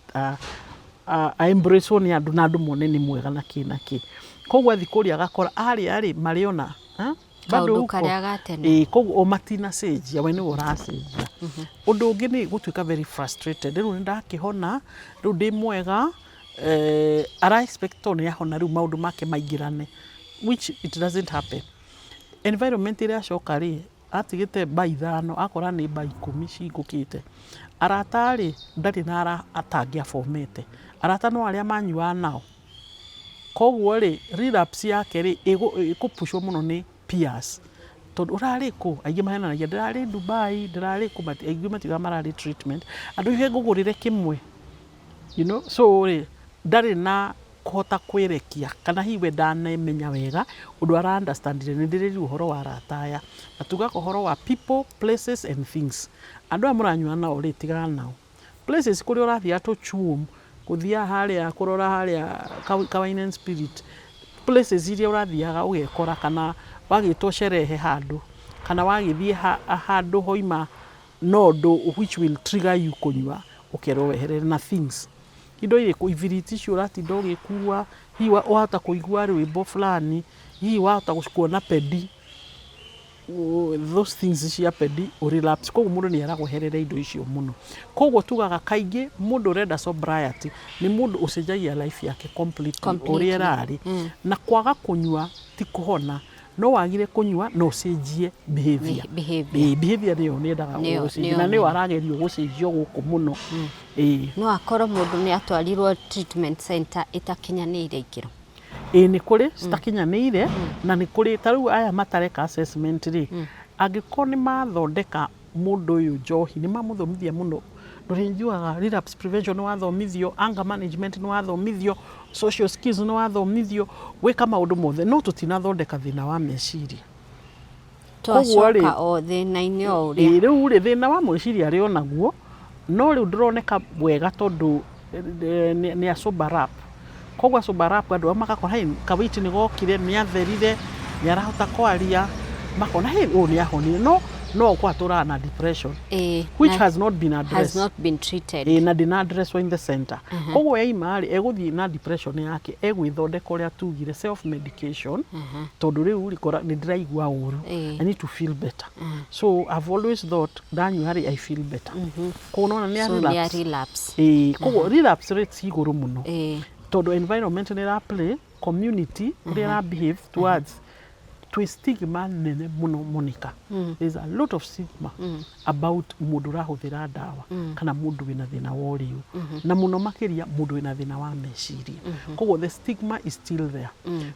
Speaker 2: a embrace nĩ andũ na andũ mone nĩ mwega na kĩ na kĩ. Koguo athiĩ kũrĩa agakora arĩa rĩ marĩ ona bado
Speaker 1: Kaũndũ
Speaker 2: huko.
Speaker 1: karĩa ga tene.
Speaker 2: Ĩĩ, koguo o matinacenjia, we nĩwe ũracenjia. Ũndũ ũngĩ nĩ gũtuĩka very frustrated, rĩu nĩ ndakĩhona, rĩu ndĩ mwega, ara expect tondũ nĩ ahona rĩu maũndũ make maingĩrane, which it doesn't happen. Environment ĩrĩa acoka rĩ, Atigĩte mba 5, akora nĩ mba 10 cihingũkĩte. Arata rĩ, ndarĩ na atangĩabomete. Arata no arĩa manyuaga nao. Koguo rĩ, relapse yake rĩ, ĩkũpushwo mũno nĩ peers. Tondũ ũrarĩ kũ? Aingĩ mahenanagia ndĩrarĩ Dubai, ndĩrarĩ kũ, aingĩ matiugaga mararĩ treatment. Andũ aingĩ ngũgũrĩre kĩmwe. So rĩ, ndarĩ na kũhota kwĩrekia kana hihi we ndanemenya wega ũndũ ara understandire. Nĩ ndĩrĩrire ũhoro wa arata aya na tugaga ũhoro wa people, places and things. Andũ aya mũranyua nao rĩ, tigana nao. Places kũrĩa ũrathiaga tũchuom, gũthiaga harĩa kũrora harĩa ka Wine and Spirit, places iria ũrathiaga ũgekora kana wagĩtwo sherehe handũ kana wagĩthiĩ handũ hoima no ũndũ which will trigger you kũnyua, ũkerwo weherere na things. Indo irĩkũ? Ibiriti icio ũratinda ũgĩkua, hihi wahota kũigua rwĩmbo fulani, hihi wahota kuona pendi, those things cia pendi ũ relapse. Koguo mũndũ nĩ eragwo eherere indo icio mũno. Koguo tugaga kaingĩ mũndũ ũrenda sobriety nĩ mũndũ ũcenjagia life yake completely ũrĩa ĩrarĩ. Na kwaga kũnyua ti kũhona. No wagire kũnyua no ũcenjie behavior.
Speaker 1: Behavior.
Speaker 2: Behavior nĩyo nĩendaga gũcenjia na nĩyo aragerio gũcenjio gũkũ mũno.
Speaker 1: No akorwo mũndũ nĩ atwarirwo treatment center ĩtakinyanĩire ikĩro.
Speaker 2: Ĩĩ, nĩ kũrĩ citakinyanĩire na nĩ kũrĩ ta rĩu aya matareka assessment rĩ, angĩkorwo nĩ mathondeka mũndũ ũyũ njohi, nĩ mamũthomithia mũno. Ndũrĩnjuaga relapse prevention nĩ wathomithio, anger management nĩ wathomithio, social skills nĩ wathomithio, gwĩka maũndũ mothe, no tũtinathondeka thĩna wa meciria.
Speaker 1: Twacoka o thĩna-inĩ o ũrĩa.
Speaker 2: Ĩĩ, rĩu rĩ, thĩna wa meciria arĩ o naguo, no rĩu ndũroneka wega tondũ nĩ a sober up. Koguo a sober up andũ magakora hey, kawĩiti nĩ gokire, nĩ atherire, nĩ arahota kwaria, makona hey, ũyũ nĩ ahonire, no no ũkorwo atũraga na depression which has not been addressed.
Speaker 1: Has not been treated.
Speaker 2: Ĩĩ, na ndĩna addresswo in the center. Koguo yaima rĩ, egũthiĩ na depression yake, egwĩthondeka ũrĩa tugire self medication, tondũ rĩu rĩ, kora nĩ ndĩraigua ũru. I need to feel better. So I've always thought ndanyua rĩ, I feel better. Koguo nona nĩ a
Speaker 1: So nĩ a
Speaker 2: relapse.
Speaker 1: Relapse.
Speaker 2: Ĩĩ, koguo relapse rates igũrũ mũno. Tondũ environment nĩ ĩra play, community ũrĩa ĩra behave towards, twĩ stigma nene mũno, Monica. There's a lot of stigma about mũndũ ũrahũthĩra ndawa kana mũndũ wĩna thĩna wa ũrĩu na mũno makĩria mũndũ wĩna thĩna wa meciria. Koguo the stigma is still there.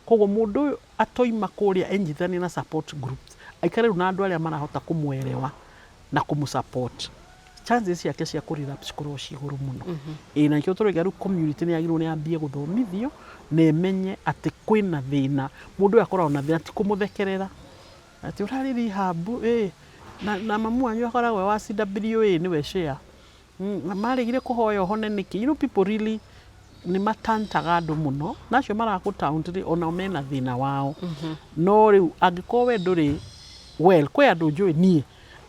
Speaker 2: Koguo mũndũ ũyũ atoima kũrĩa enyitithanie na support groups, aikare rĩu na andũ arĩa marahota kũmwerewa na kũmũ support, chances ciake cia kũ relapse cikoragwo ciĩ igũrũ mũno. Ĩĩ, na nĩkĩo tũrauga rĩu community nĩ yagĩrĩirwo nĩ yambie gũthomithio na ĩmenye atĩ kwĩna thĩna. Mũndũ ũyũ akoragwo na thĩna, ti kũmũthekerera atĩ ũrarĩ rehab ĩ na mamu wanyu akoragwo e wa CWA nĩwe share na maregire kũhoya ũhone nĩkĩ. People really nĩ matantaga andũ mũno na acio marakũ taunt rĩ, onao mena thĩna wao. No rĩu angĩkorwo we ndũrĩ well, kwĩ andũ njũĩ niĩ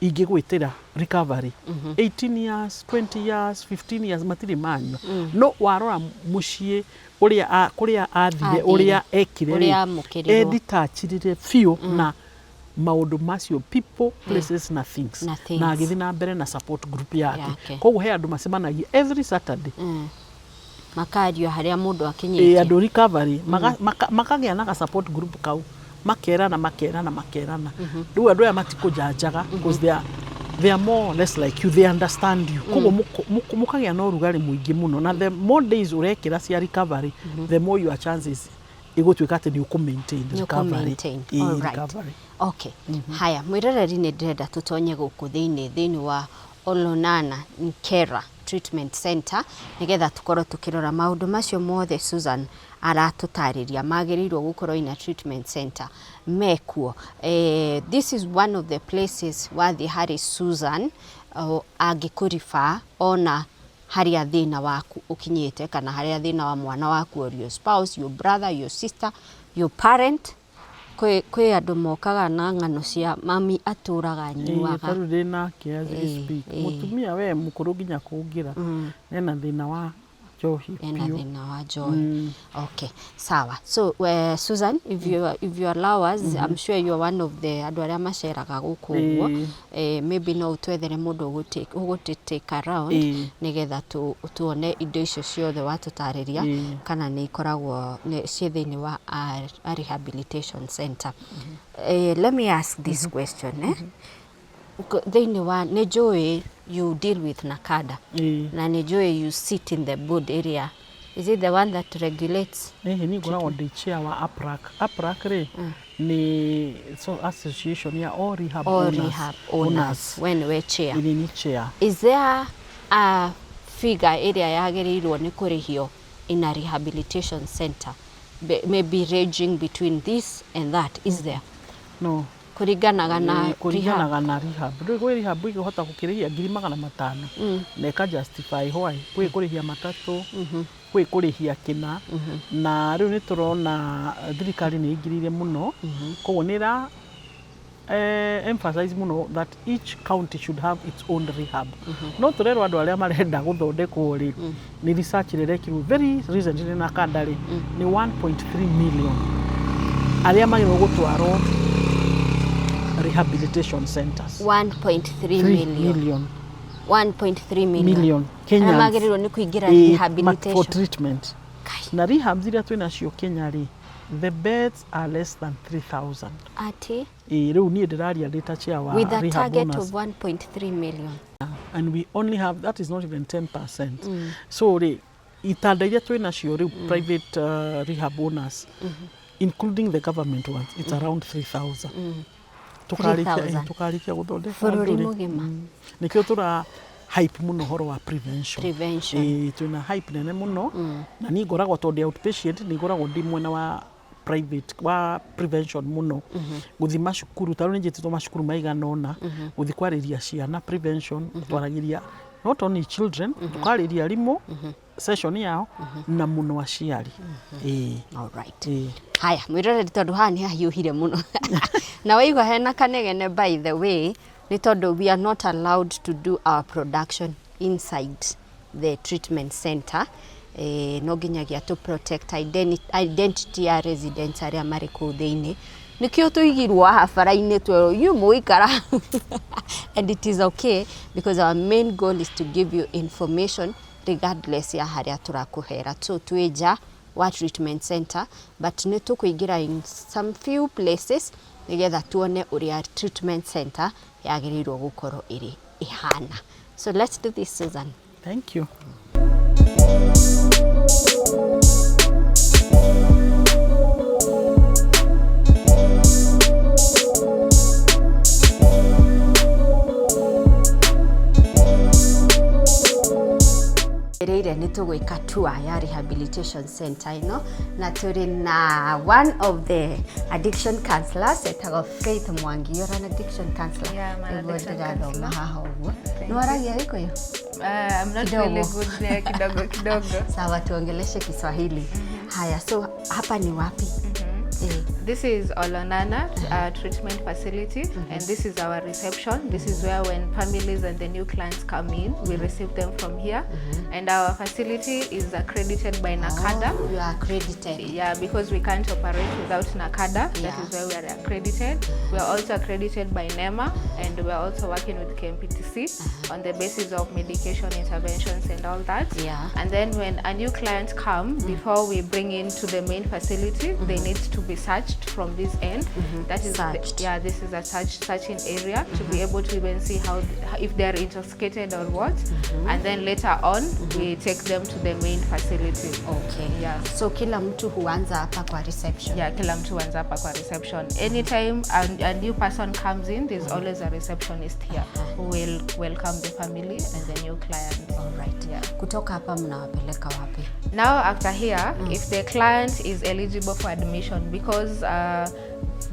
Speaker 2: ingĩgwĩtĩra recovery 18 years, 20 years, 15 years matirĩ manyua, no warora mũciĩ ũrĩa kũrĩa athire,
Speaker 1: Athire.
Speaker 2: Ũrĩa ekire
Speaker 1: Ũrĩa
Speaker 2: rĩ,
Speaker 1: amũkĩrirwo.
Speaker 2: editachirire biũ na maũndũ macio, people, places na things,
Speaker 1: Na things.
Speaker 2: Na agĩthiĩ na mbere na support group yake.
Speaker 1: Yake.
Speaker 2: Koguo he andũ macemanagia every Saturday.
Speaker 1: Makario harĩa mũndũ
Speaker 2: Ĩ,
Speaker 1: akinyĩtie.
Speaker 2: Andũ recovery makagĩa na ga support group kau, makerana, makerana, makerana. Rĩu andũ aya matikũjanjaga because they are more or less like you, they understand you. Koguo mũkagĩa na ũrugarĩ mũingĩ mũno, na the more days ũrekĩra cia recovery, the more your chances ĩgũtuĩka atĩ nĩ ũkũ maintain
Speaker 1: Nĩ
Speaker 2: recovery.
Speaker 1: ũkũ-maintain.
Speaker 2: Ĩ,
Speaker 1: All right.
Speaker 2: recovery.
Speaker 1: Okay. Haya, mwĩroreri, nĩ ndĩrenda tũtonye gũkũ thĩinĩ wa Olonana Nkera Treatment Center nĩgetha tũkorwo tũkĩrora maũndũ macio mothe Susan aratũtarĩria magĩrĩirwo gũkorwo ina treatment center mekuo. This is one of the places wathiĩ harĩ Susan angĩkũriba ona harĩa thĩna waku ũkinyĩte kana harĩa thĩna wa mwana waku or your spouse, your brother, your sister, your parent. Kwĩ andũ mokaga na ng'ano cia mami atũraga nyuaga.
Speaker 2: Ta rĩu ndĩ nake as we speak. Mũtumia we mũkũrũ nginya kũngĩra, ena thĩna wa njohi
Speaker 1: Ena
Speaker 2: biũ.
Speaker 1: Thĩna wa njohi. Okay, sawa. So Susan, if you allow us, I'm sure you are one of the andũ arĩa maceraga gũkũ ũguo. Maybe no ũtwethere mũndũ ũgũtĩ take around nĩgetha tuone indo icio ciothe watũtarĩria kana nĩ ikoragwo ciĩ thĩinĩ wa a rehabilitation center. Let me ask this question, eh? Thĩinĩ wa nĩ njũĩ you deal with NACADA
Speaker 2: Ĩĩ.
Speaker 1: na nĩ njũĩ you sit in the board area. Is it the one that regulates?
Speaker 2: Ĩhĩ, niĩ ngoragwo ndĩ chair wa APRAC. APRAC rĩ nĩ so association ya all rehab
Speaker 1: All
Speaker 2: owners.
Speaker 1: rehab owners. We nĩwe chair.
Speaker 2: Ĩĩ, nĩ chair.
Speaker 1: Is there a figure ĩrĩa yagĩrĩirwo nĩ kũrĩhio in a rehabilitation center, maybe ranging between this and that? Is there?
Speaker 2: No.
Speaker 1: Kũringanaga na
Speaker 2: Ĩĩ,
Speaker 1: rehab.
Speaker 2: kũringanaga na rehab. Rĩu gwĩ rehab ĩngĩhota gũkĩrĩhia 500,000 na ĩka justify why. Kwĩ kũrĩhia matatũ, kwĩ kũrĩhia kĩna. Na rĩu nĩ tũrona thirikari nĩ ĩingĩrĩire mũno, koguo nĩ ĩra emphasize mũno that each county should have its own rehab. No tũrerwo andũ arĩa marenda gũthondekwo rĩ, nĩ research ĩrĩa ĩrekirwo very recently na kanda rĩ, nĩ 1.3 million arĩa magĩrĩirwo gũtwarwo rehabilitation centers.
Speaker 1: 1.3
Speaker 2: 3
Speaker 1: million.
Speaker 2: Million.
Speaker 1: 1.3 million.
Speaker 2: Million
Speaker 1: arĩa
Speaker 2: Kenyans
Speaker 1: magĩrĩirwo nĩ kũingĩra rehabilitation
Speaker 2: for treatment.
Speaker 1: Kai.
Speaker 2: Na rehabs iria twĩ nacio Kenya rĩ, the beds are less than 3000.
Speaker 1: Ati?
Speaker 2: Ĩĩ, rĩu niĩ ndĩraria ndĩ ta chair wa
Speaker 1: With a
Speaker 2: rehab
Speaker 1: target
Speaker 2: owners.
Speaker 1: of 1.3 million.
Speaker 2: And we only have, that is not even 10%. So rĩ, itanda iria twĩ nacio rĩu, private rehab owners, including the government ones, it's around 3000. Tukarĩkia
Speaker 1: 3,000.
Speaker 2: Tukarĩkia gũthondeka
Speaker 1: Bũrũri
Speaker 2: andũ rĩ.
Speaker 1: mũgima.
Speaker 2: Nĩkĩo tũra hype mũno ũhoro wa prevention.
Speaker 1: Prevention.
Speaker 2: Ĩĩ, twĩna hype nene mũno, na niĩ ngoragwo, tondũ ndĩ outpatient, nĩ ngoragwo ndĩ mwena wa private wa prevention mũno, gũthiĩ macukuru, ta rĩu nĩ njĩtĩtwo macukuru maigana ũna gũthiĩ kwarĩria ciana prevention. Twaragĩria not only children, tũkarĩria arimũ session yao na mũno aciari. Ĩĩ.
Speaker 1: All right.
Speaker 2: Ĩĩ.
Speaker 1: Haya, mwĩroreri, tondũ haha nĩ hahiũhire mũno na waigua hena kanegene, by the way, nĩ tondũ we are not allowed to do our production inside the treatment center. No nginyagia to protect identity ya residents arĩa marĩ kũu thĩinĩ. Nĩkĩo tũigirwo haha bara-inĩ, twerwo inyuĩ mũgũikara, and it is okay because our main goal is to give you information regardless ya harĩa tũrakũhera. So twĩ nja wa treatment center, but nĩ tũkũingĩra in some few places nĩgetha tuone ũrĩa treatment center yagĩrĩirwo gũkorwo ĩrĩ ĩhana. So let's do this, Susan.
Speaker 2: Thank you.
Speaker 1: Ĩrĩire nĩ tũgwĩka tour ya rehabilitation center ĩno, na tũrĩ na one of the addiction counselors etagwo Faith Mwangi. You're an addiction counselor?
Speaker 3: Yeah, I'm an
Speaker 1: Nĩguo
Speaker 3: addiction
Speaker 1: ndĩrathoma
Speaker 3: counselor.
Speaker 1: haha ũguo.
Speaker 3: Thank
Speaker 1: Nĩ waragia Gĩkũyũ?
Speaker 3: I'm not
Speaker 1: Kidogo.
Speaker 3: really good there, kidogo kidogo.
Speaker 1: Sawa, tuongeleshe Kiswahili. Haya, so hapa ni wapi?
Speaker 3: This is Olonana treatment facility, and this is our reception. This is where when families and the new clients come in, we receive them from here. And our facility is accredited by NACADA.
Speaker 1: Oh, you are accredited.
Speaker 3: Yeah, because we can't operate without NACADA. That is why we are accredited. We are also accredited by NEMA, and we are also working with KMPTC on the basis of medication interventions and all that. And then when a new client come, before we bring in to the main facility, they need to be searched from this end. That is,
Speaker 1: Searched.
Speaker 3: Yeah, this is a searching area to be able to even see how if they are intoxicated or what. And then later on, we take them to the main facility.
Speaker 1: Okay.
Speaker 3: Yeah.
Speaker 1: So kila mtu huanza hapa kwa reception.
Speaker 3: Yeah, kila mtu huanza hapa kwa reception. Anytime a new person comes in, there's always a receptionist here who will welcome the family and the new client.
Speaker 1: All right.
Speaker 3: Yeah.
Speaker 1: Kutoka hapa mnawapeleka wapi?
Speaker 3: Now after here, if the client is eligible for admission, because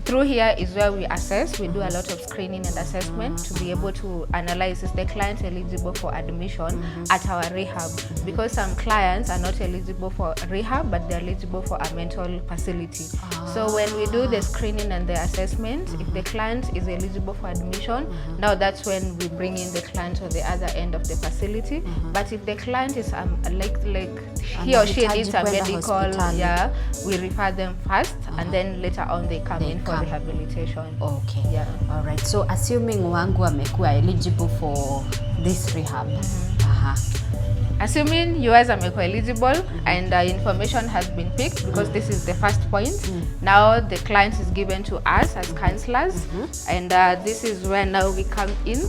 Speaker 3: through here is where we assess, we do a lot of screening and assessment to be able to analyze is the client eligible for admission at our rehab, because some clients are not eligible for rehab but they're eligible for a mental facility. So when we do the screening and the assessment, if the client is eligible for admission, now that's when we bring in the client on the other end of the facility. But if the client is like he or she
Speaker 1: Anahitaji
Speaker 3: needs a
Speaker 1: kwenda
Speaker 3: medical,
Speaker 1: hospitali.
Speaker 3: Yeah, we refer them first and then later on they come
Speaker 1: They
Speaker 3: in for
Speaker 1: come.
Speaker 3: Rehabilitation.
Speaker 1: Okay.
Speaker 3: Yeah.
Speaker 1: All right. So assuming wangu amekuwa eligible for this rehab. Aha.
Speaker 3: Assuming yours amekuwa eligible and information has been picked, because this is the first point, now the client is given to us as counselors, and this is where now we come in.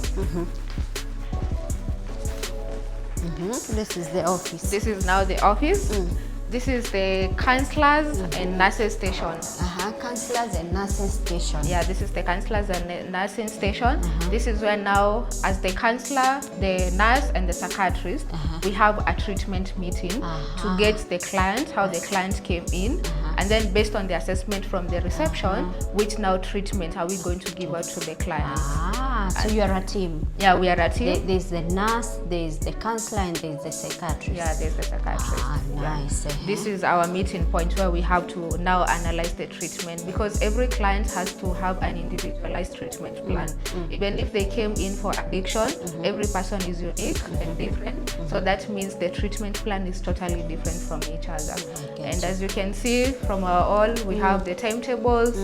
Speaker 1: This is the office.
Speaker 3: This is now the office. This is the counselors and nurses station.
Speaker 1: Counselors and nurses station.
Speaker 3: Yeah, this is the counselors and nursing station. This is where now, as the counselor, the nurse, and the psychiatrist, we have a treatment meeting to get the client, how the client came in, and then based on the assessment from the reception, which now treatment are we going to give out to the client.
Speaker 1: Ah, so you are a team.
Speaker 3: Yeah, we are a team.
Speaker 1: There's the nurse, there's the counselor, and there's the psychiatrist.
Speaker 3: Yeah, there's the psychiatrist.
Speaker 1: Ah,
Speaker 3: Yeah.
Speaker 1: nice.
Speaker 3: This is our meeting point where we have to now analyze the treatment, because every client has to have an individualized treatment plan. Even if they came in for addiction, every person is unique and different. So that means the treatment plan is totally different from each other.
Speaker 1: Get
Speaker 3: And as you can see from our all, we have the timetables,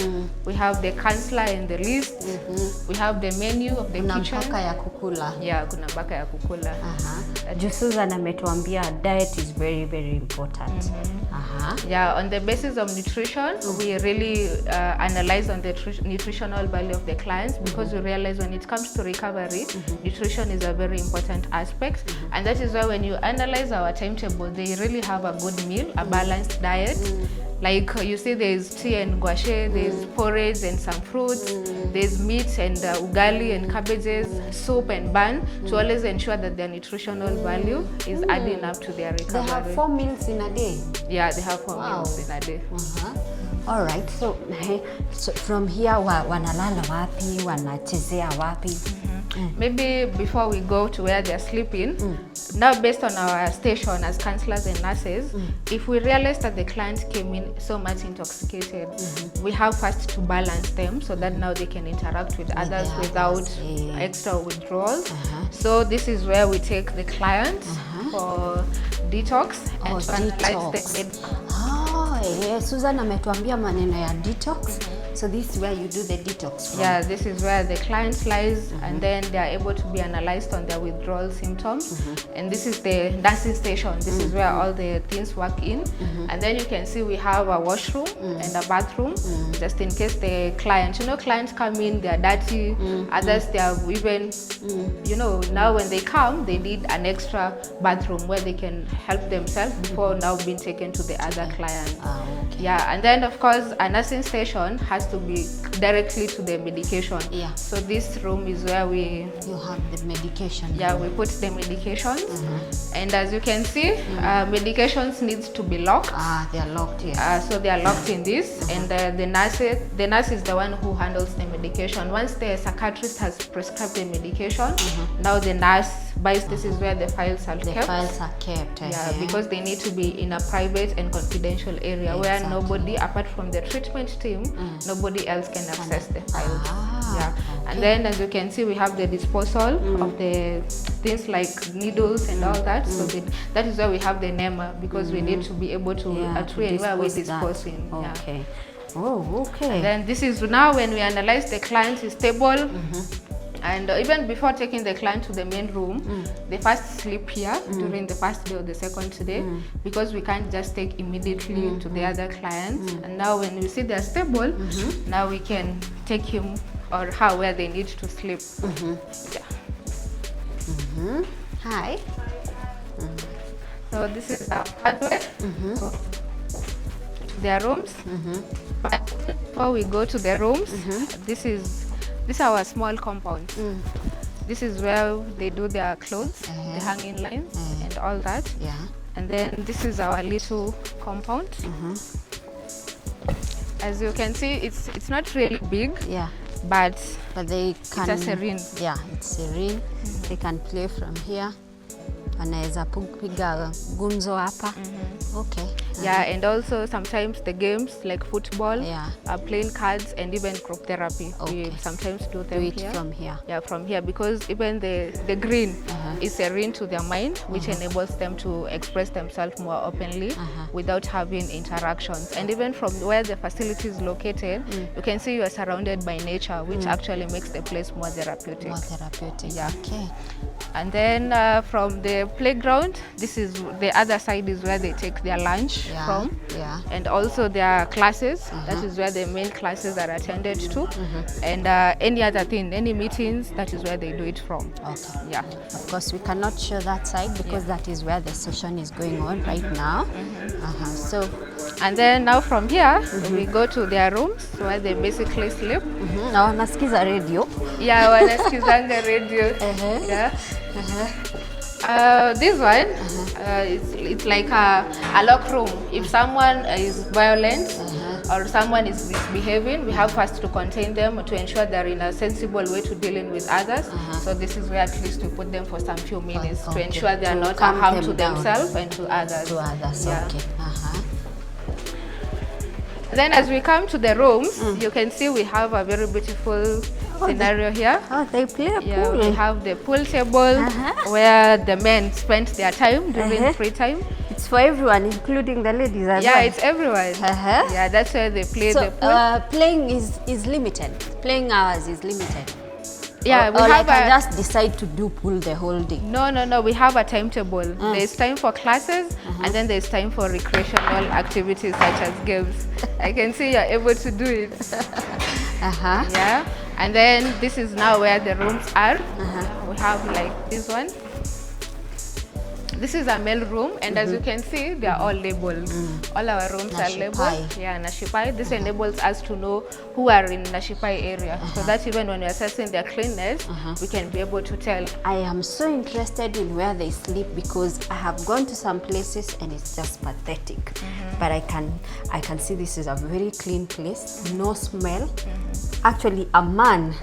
Speaker 3: we have the counselor and the list, we have the menu of the
Speaker 1: Kuna
Speaker 3: kitchen.
Speaker 1: mpaka ya kukula.
Speaker 3: Yeah, kuna mpaka ya kukula.
Speaker 1: Juu Susan ametuambia diet is very very important.
Speaker 3: Yeah, on the basis of nutrition, we really analyze on the nutritional value of the clients, because we realize when it comes to recovery, nutrition is a very important aspect. And that is why when you analyze our timetable, they really have a good meal, a balanced diet. Like you see, there's tea and guache, there's porridge and some fruits, there's meat and ugali and cabbages, soup and bun, to always ensure that their nutritional value is adding up to their
Speaker 1: They
Speaker 3: recovery.
Speaker 1: have 4 meals in a day.
Speaker 3: Yeah, they have 4
Speaker 1: Wow.
Speaker 3: meals in a day.
Speaker 1: All right. So, so from here wanalala wapi, wanachezea wapi?
Speaker 3: Maybe before we go to where they're sleeping, now based on our station as counselors and nurses, if we realize that the client came in so much intoxicated, we have first to balance them so that now they can interact with others
Speaker 1: the
Speaker 3: without
Speaker 1: others, yeah.
Speaker 3: extra withdrawals. So this is where we take the client for detox
Speaker 1: Oh,
Speaker 3: and to analyze
Speaker 1: detox.
Speaker 3: the
Speaker 1: Oh, yeah. Susan ametuambia maneno ya detox. So this is where you do the detox from.
Speaker 3: Yeah, this is where the client lies, and then they are able to be analyzed on their withdrawal symptoms. And this is the nursing station. This is where all the things work in. And then you can see we have a washroom and a bathroom, just in case the client, you know, clients come in, they are dirty. Others, they are even, you know, now when they come, they need an extra bathroom where they can help themselves before now being taken to the other client.
Speaker 1: Ah, okay.
Speaker 3: Yeah, and then of course a nursing station has to be directly to the medication.
Speaker 1: Yeah.
Speaker 3: So this room is where we
Speaker 1: You have the medication.
Speaker 3: Yeah, we put the medications, and as you can see, medications needs to be locked.
Speaker 1: Ah, they are locked here.
Speaker 3: So they are locked in this, and the nurse is the one who handles the medication. Once the psychiatrist has prescribed the medication, now the nurse buys. This is where the files are
Speaker 1: The
Speaker 3: kept.
Speaker 1: files are kept.
Speaker 3: Yeah, because they need to be in a private and confidential area where
Speaker 1: Exactly.
Speaker 3: nobody, apart from the treatment team, nobody else can access the files.
Speaker 1: Ah,
Speaker 3: Yeah. And then, as you can see, we have the disposal of the things like needles and all that. So that is why we have the NEMA, because we need to be able to
Speaker 1: Yeah, to
Speaker 3: train where we're
Speaker 1: dispose that.
Speaker 3: disposing. Yeah.
Speaker 1: Okay. Oh, okay.
Speaker 3: Then this is now when we analyze the client is stable. And even before taking the client to the main room, they first sleep here during the first day or the second day, because we can't just take immediately to the other clients. And now when we see they're stable, now we can take him or her where they need to sleep. Yeah.
Speaker 1: Hi.
Speaker 3: So this is our pathway to their rooms. But before we go to the rooms, this is our small compound. This is where they do their clothes, the hanging lines and all that.
Speaker 1: Yeah.
Speaker 3: And then this is our little compound. As you can see, it's not really big.
Speaker 1: Yeah.
Speaker 3: But
Speaker 1: But they can,
Speaker 3: it's a serene.
Speaker 1: Yeah, it's serene. They can play from here. Wanaweza piga gumzo hapa. Okay.
Speaker 3: Yeah, and also sometimes the games like football,
Speaker 1: Yeah.
Speaker 3: Playing cards, and even group therapy.
Speaker 1: Okay.
Speaker 3: We sometimes do them
Speaker 1: Do it
Speaker 3: here.
Speaker 1: from here.
Speaker 3: Yeah, from here, because even the green is serene to their mind, which enables them to express themselves more openly without having interactions. And even from where the facility is located, you can see you are surrounded by nature, which actually makes the place more therapeutic.
Speaker 1: More therapeutic.
Speaker 3: Yeah.
Speaker 1: Okay.
Speaker 3: And then from the the playground, this is the other side is where they take their lunch from. And also their classes. That is where the main classes are attended to. And any other thing, any meetings, that is where they do it from.
Speaker 1: Okay.
Speaker 3: Yeah.
Speaker 1: Of course, we cannot show that side because that is where the session is going on right now. So,
Speaker 3: And then now from here, we go to their rooms where they basically sleep.
Speaker 1: Na wanasikiza radio.
Speaker 3: Yeah, wanasikizanga radio. Yeah. This one, it's like a lock room. If someone is violent or someone is misbehaving, we have first to contain them to ensure they're in a sensible way to dealing with others. So this is where at least we put them for some few minutes to ensure they are
Speaker 1: To
Speaker 3: not a
Speaker 1: calm
Speaker 3: harm
Speaker 1: them
Speaker 3: to
Speaker 1: down.
Speaker 3: Themselves and to others.
Speaker 1: To others,
Speaker 3: Yeah.
Speaker 1: okay.
Speaker 3: Then as we come to the rooms, you can see we have a very beautiful scenario here.
Speaker 1: Oh, they play a
Speaker 3: Yeah,
Speaker 1: pool.
Speaker 3: we have the pool table where the men spend their time during free time.
Speaker 1: It's for everyone, including the ladies as
Speaker 3: Yeah,
Speaker 1: well.
Speaker 3: it's everyone. Yeah, that's where they play
Speaker 1: So,
Speaker 3: the pool.
Speaker 1: Playing is limited. Playing hours is limited.
Speaker 3: Yeah,
Speaker 1: or
Speaker 3: we
Speaker 1: or
Speaker 3: have
Speaker 1: I can
Speaker 3: a
Speaker 1: just decide to do pool the whole day.
Speaker 3: No, no, no. We have a timetable. There's time for classes, and then there's time for recreational activities such as games. I can see you're able to do it. Yeah. And then this is now where the rooms are. We have like this one. This is a male room, and as you can see, they are all labeled. All our rooms are labeled.
Speaker 1: Nashipai.
Speaker 3: Yeah, Nashipai. This enables us to know who are in Nashipai area, so that even when we're assessing their cleanness, we can be able to tell.
Speaker 1: I am so interested in where they sleep because I have gone to some places and it's just pathetic. But I can see this is a very clean place, no smell. Actually, a man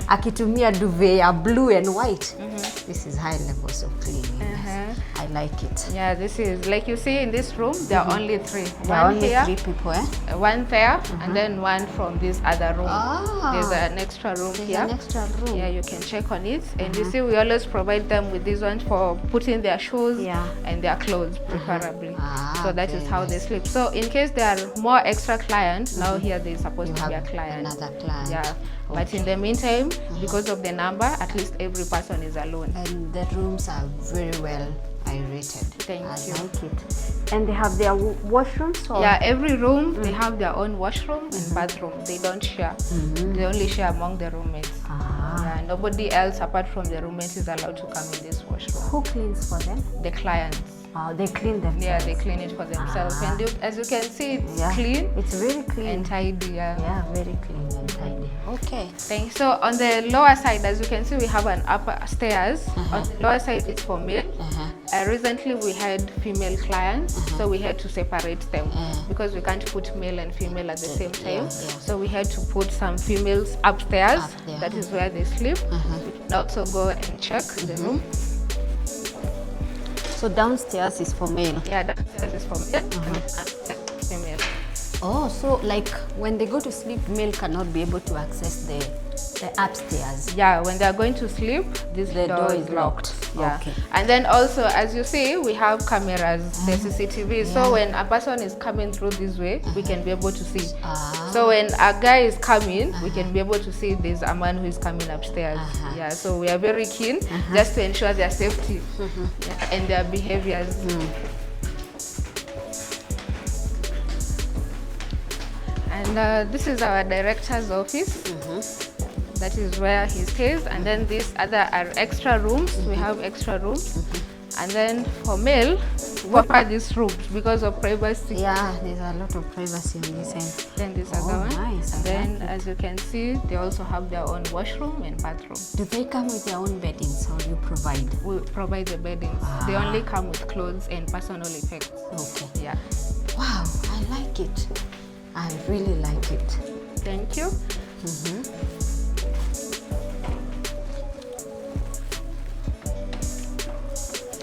Speaker 1: akitumia duvet ya blue and white. This is high levels of cleanliness. I like it.
Speaker 3: Yeah, this is like you see in this room, there are only three.
Speaker 1: There are
Speaker 3: One
Speaker 1: only
Speaker 3: here,
Speaker 1: three people, eh?
Speaker 3: One there, and then one from this other room.
Speaker 1: Ah.
Speaker 3: There's an extra room
Speaker 1: There's
Speaker 3: here.
Speaker 1: an extra room.
Speaker 3: Yeah, you can check on it. And you see, we always provide them with this one for putting their shoes and their clothes, preferably.
Speaker 1: Ah,
Speaker 3: So that is
Speaker 1: very
Speaker 3: how they sleep. So in case there are more extra clients, now here there's supposed
Speaker 1: You
Speaker 3: to be a
Speaker 1: have
Speaker 3: client.
Speaker 1: another client.
Speaker 3: Yeah. But in the meantime, because of the number, at least every person is alone.
Speaker 1: And the rooms are very well aerated.
Speaker 3: Thank
Speaker 1: I
Speaker 3: you.
Speaker 1: Like it. And they have their washrooms or
Speaker 3: Yeah, every room they have their own washroom and bathroom. They don't share. They only share among the roommates.
Speaker 1: Ah.
Speaker 3: Yeah, nobody else apart from the roommates is allowed to come in this washroom.
Speaker 1: Who cleans for them?
Speaker 3: The clients.
Speaker 1: Oh, they clean themselves.
Speaker 3: Yeah, they clean it for themselves. And you, as you can see, it's
Speaker 1: Yeah.
Speaker 3: clean
Speaker 1: It's very clean.
Speaker 3: And tidy. Yeah.
Speaker 1: Yeah, very clean and tidy. Okay.
Speaker 3: Thanks. So on the lower side, as you can see, we have an upper stairs. On the lower side, it's for male. Recently, we had female clients, so we had to separate them because we can't put male and female at the same time. So we had to put some females upstairs.
Speaker 1: Up there.
Speaker 3: That is where they sleep. We can also go and check the room.
Speaker 1: So downstairs is for male.
Speaker 3: Yeah, downstairs is for male and upstairs female.
Speaker 1: Oh, so like when they go to sleep, male cannot be able to access the upstairs.
Speaker 3: Yeah, when they are going to sleep, this
Speaker 1: The
Speaker 3: door,
Speaker 1: door
Speaker 3: is
Speaker 1: is
Speaker 3: locked.
Speaker 1: locked.
Speaker 3: Yeah.
Speaker 1: Okay.
Speaker 3: And then also, as you see, we have cameras, the CCTV. So when a person is coming through this way, we can be able to see.
Speaker 1: Ah.
Speaker 3: So when a guy is coming, we can be able to see there's a man who is coming upstairs. Yeah. So we are very keen just to ensure their safety, yeah, and their behaviors. And this is our director's office. That is where he stays. And then these other are extra rooms. We have extra rooms. And then for male, we offer these rooms because of privacy.
Speaker 1: Yeah, there's a lot of privacy on this end.
Speaker 3: Then this
Speaker 1: Oh,
Speaker 3: other one.
Speaker 1: nice. I
Speaker 3: And then
Speaker 1: like it.
Speaker 3: as you can see, they also have their own washroom and bathroom.
Speaker 1: Do they come with their own beddings or you provide?
Speaker 3: We provide the beddings. They only come with clothes and personal effects.
Speaker 1: Okay.
Speaker 3: Yeah.
Speaker 1: Wow, I like it. I really like it.
Speaker 3: Thank you.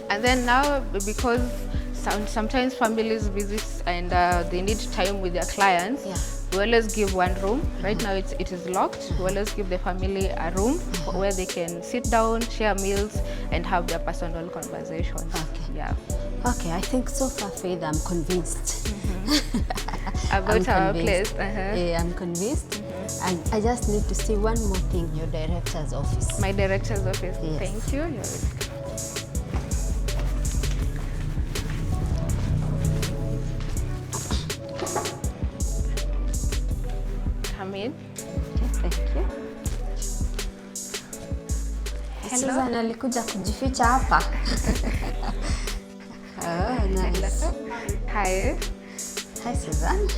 Speaker 3: And then now, because sometimes families visit and they need time with their clients, we always give one room. Right now it is locked. We always give the family a room where they can sit down, share meals, and have their personal conversations.
Speaker 1: Okay.
Speaker 3: Yeah.
Speaker 1: Okay, I think so far, Faith, I'm convinced.
Speaker 3: About
Speaker 1: I'm
Speaker 3: our
Speaker 1: convinced.
Speaker 3: place.
Speaker 1: Yeah, I'm convinced. And I just need to see one more thing, your director's office.
Speaker 3: My director's office.
Speaker 1: Yes.
Speaker 3: Thank you. You're welcome.
Speaker 1: Alikuja kujificha hapa. Oh, nice.
Speaker 3: Hi.
Speaker 1: Hi, Susan.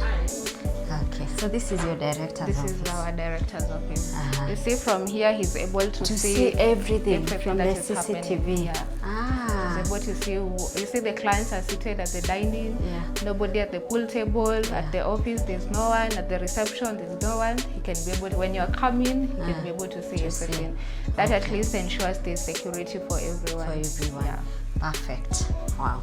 Speaker 1: Okay, so this is your director's
Speaker 3: This
Speaker 1: office.
Speaker 3: is our director's office. You see from here he's able to,
Speaker 1: To see everything from
Speaker 3: that
Speaker 1: the
Speaker 3: is happening.
Speaker 1: CCTV.
Speaker 3: Yeah.
Speaker 1: Ah.
Speaker 3: He's able to see, you see the clients are seated at the dining,
Speaker 1: Yeah.
Speaker 3: nobody at the pool table, at the office there's no one, at the reception there's no one. He can be able to, when you're coming, he can be able to see
Speaker 1: To see.
Speaker 3: everything. That at least ensures there's security for everyone.
Speaker 1: For everyone.
Speaker 3: Yeah.
Speaker 1: Perfect. Wow.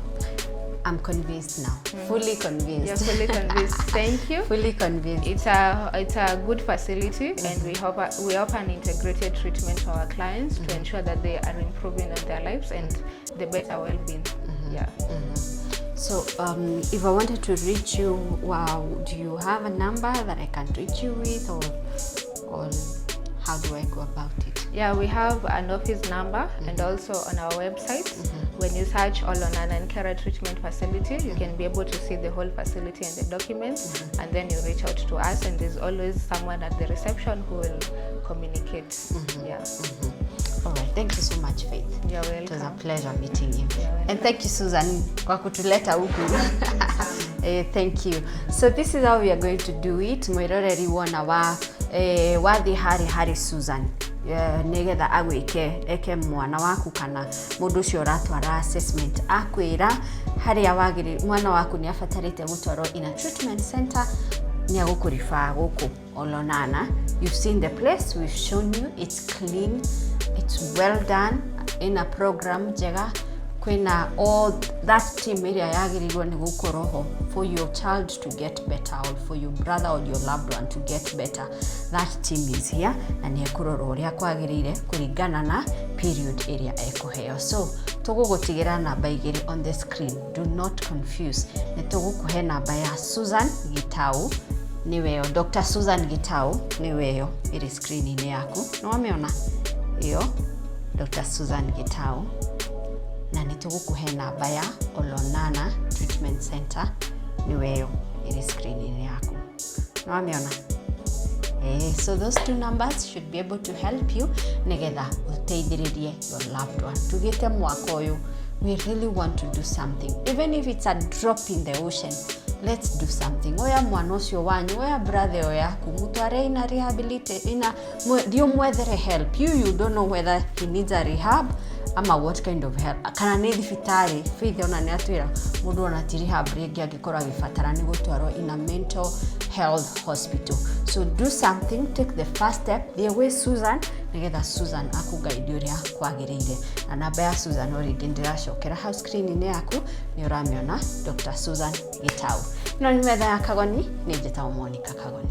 Speaker 1: I'm convinced now. Fully convinced.
Speaker 3: You're fully convinced. Thank you.
Speaker 1: Fully convinced.
Speaker 3: It's a good facility, and we offer an integrated treatment to our clients to ensure that they are improving on their lives and the better well-being. Yeah.
Speaker 1: So, if I wanted to reach you, wow, do you have a number that I can reach you with, or how do I go about it?
Speaker 3: Yeah, we have an office number and also on our website. When you search Olonana Nkera Treatment Facility, you can be able to see the whole facility and the documents, and then you reach out to us, and there's always someone at the reception who will communicate. Yeah.
Speaker 1: All right, thank you so much, Faith.
Speaker 3: You're
Speaker 1: It was a
Speaker 3: welcome.
Speaker 1: Pleasure meeting you.
Speaker 3: You're welcome.
Speaker 1: And thank you, Susan, kwa kutuleta huku. Thank you. So this is how we are going to do it. Mwiroreri wona wa wathi hari Susan, nigetha agwike eke mwana waku kana mundu ucio uratwara assessment, akwira haria wagiri mwana waku ni abatarite gutwarwo in a treatment center, ni agũkũriba gũkũ Olonana. You've seen the place, we've shown you, it's clean, it's well done, ina program njega, kwina all that team ĩrĩa yagĩrĩirwo nĩ gũkorwo ho for your child to get better or for your brother or your loved one to get better. That team is here na nĩ ekũrora ũrĩa kwagĩrĩire kũringana na period ĩrĩa ekũheo. So tũgũgũtigĩra namba igĩrĩ on the screen. Do not confuse. Nĩ tũgũkũhe namba ya Susan Gitau, nĩweyo Dr. Susan Gitau, nĩweyo ĩrĩ screen-inĩ yaku, nĩ wamĩona ĩyo Dr. Susan Gitau, na nĩ tũgũkũhe namba ya Olonana Treatment Center, nĩweyo ĩrĩ screen-inĩ yaku, nĩ wamĩona. So those two numbers should be able to help you nigetha ũteithĩrĩrie your loved one. Tugĩte mwaka ũyũ we really want to do something, even if it's a drop in the ocean. Let's do something. Oya mwana ũcio wanyu, oya brother ĩyo yaku, mũtware ina rehabilitate ina thiĩ ũmwethere help. You don't know whether he needs a rehab ama what kind of help, kana nĩ thibitarĩ. Faith ona nĩ atwĩra mũndũ ona ti rehab rĩngĩ, angĩkorwo agĩbatara nĩ gũtwarwo in a mental health hospital. So do something, take the first step, thiĩ gwĩ Susan nĩgetha Susan akũgaidi ũrĩa kwagĩrĩire. Na namba ya Susan o rĩngĩ ndĩracokera hau screen-inĩ yaku, nĩ ũramĩona, Dr. Susan Gitau. Ĩno nĩ metha ya Kagoni, nĩ njĩtagwo Monica Kagoni.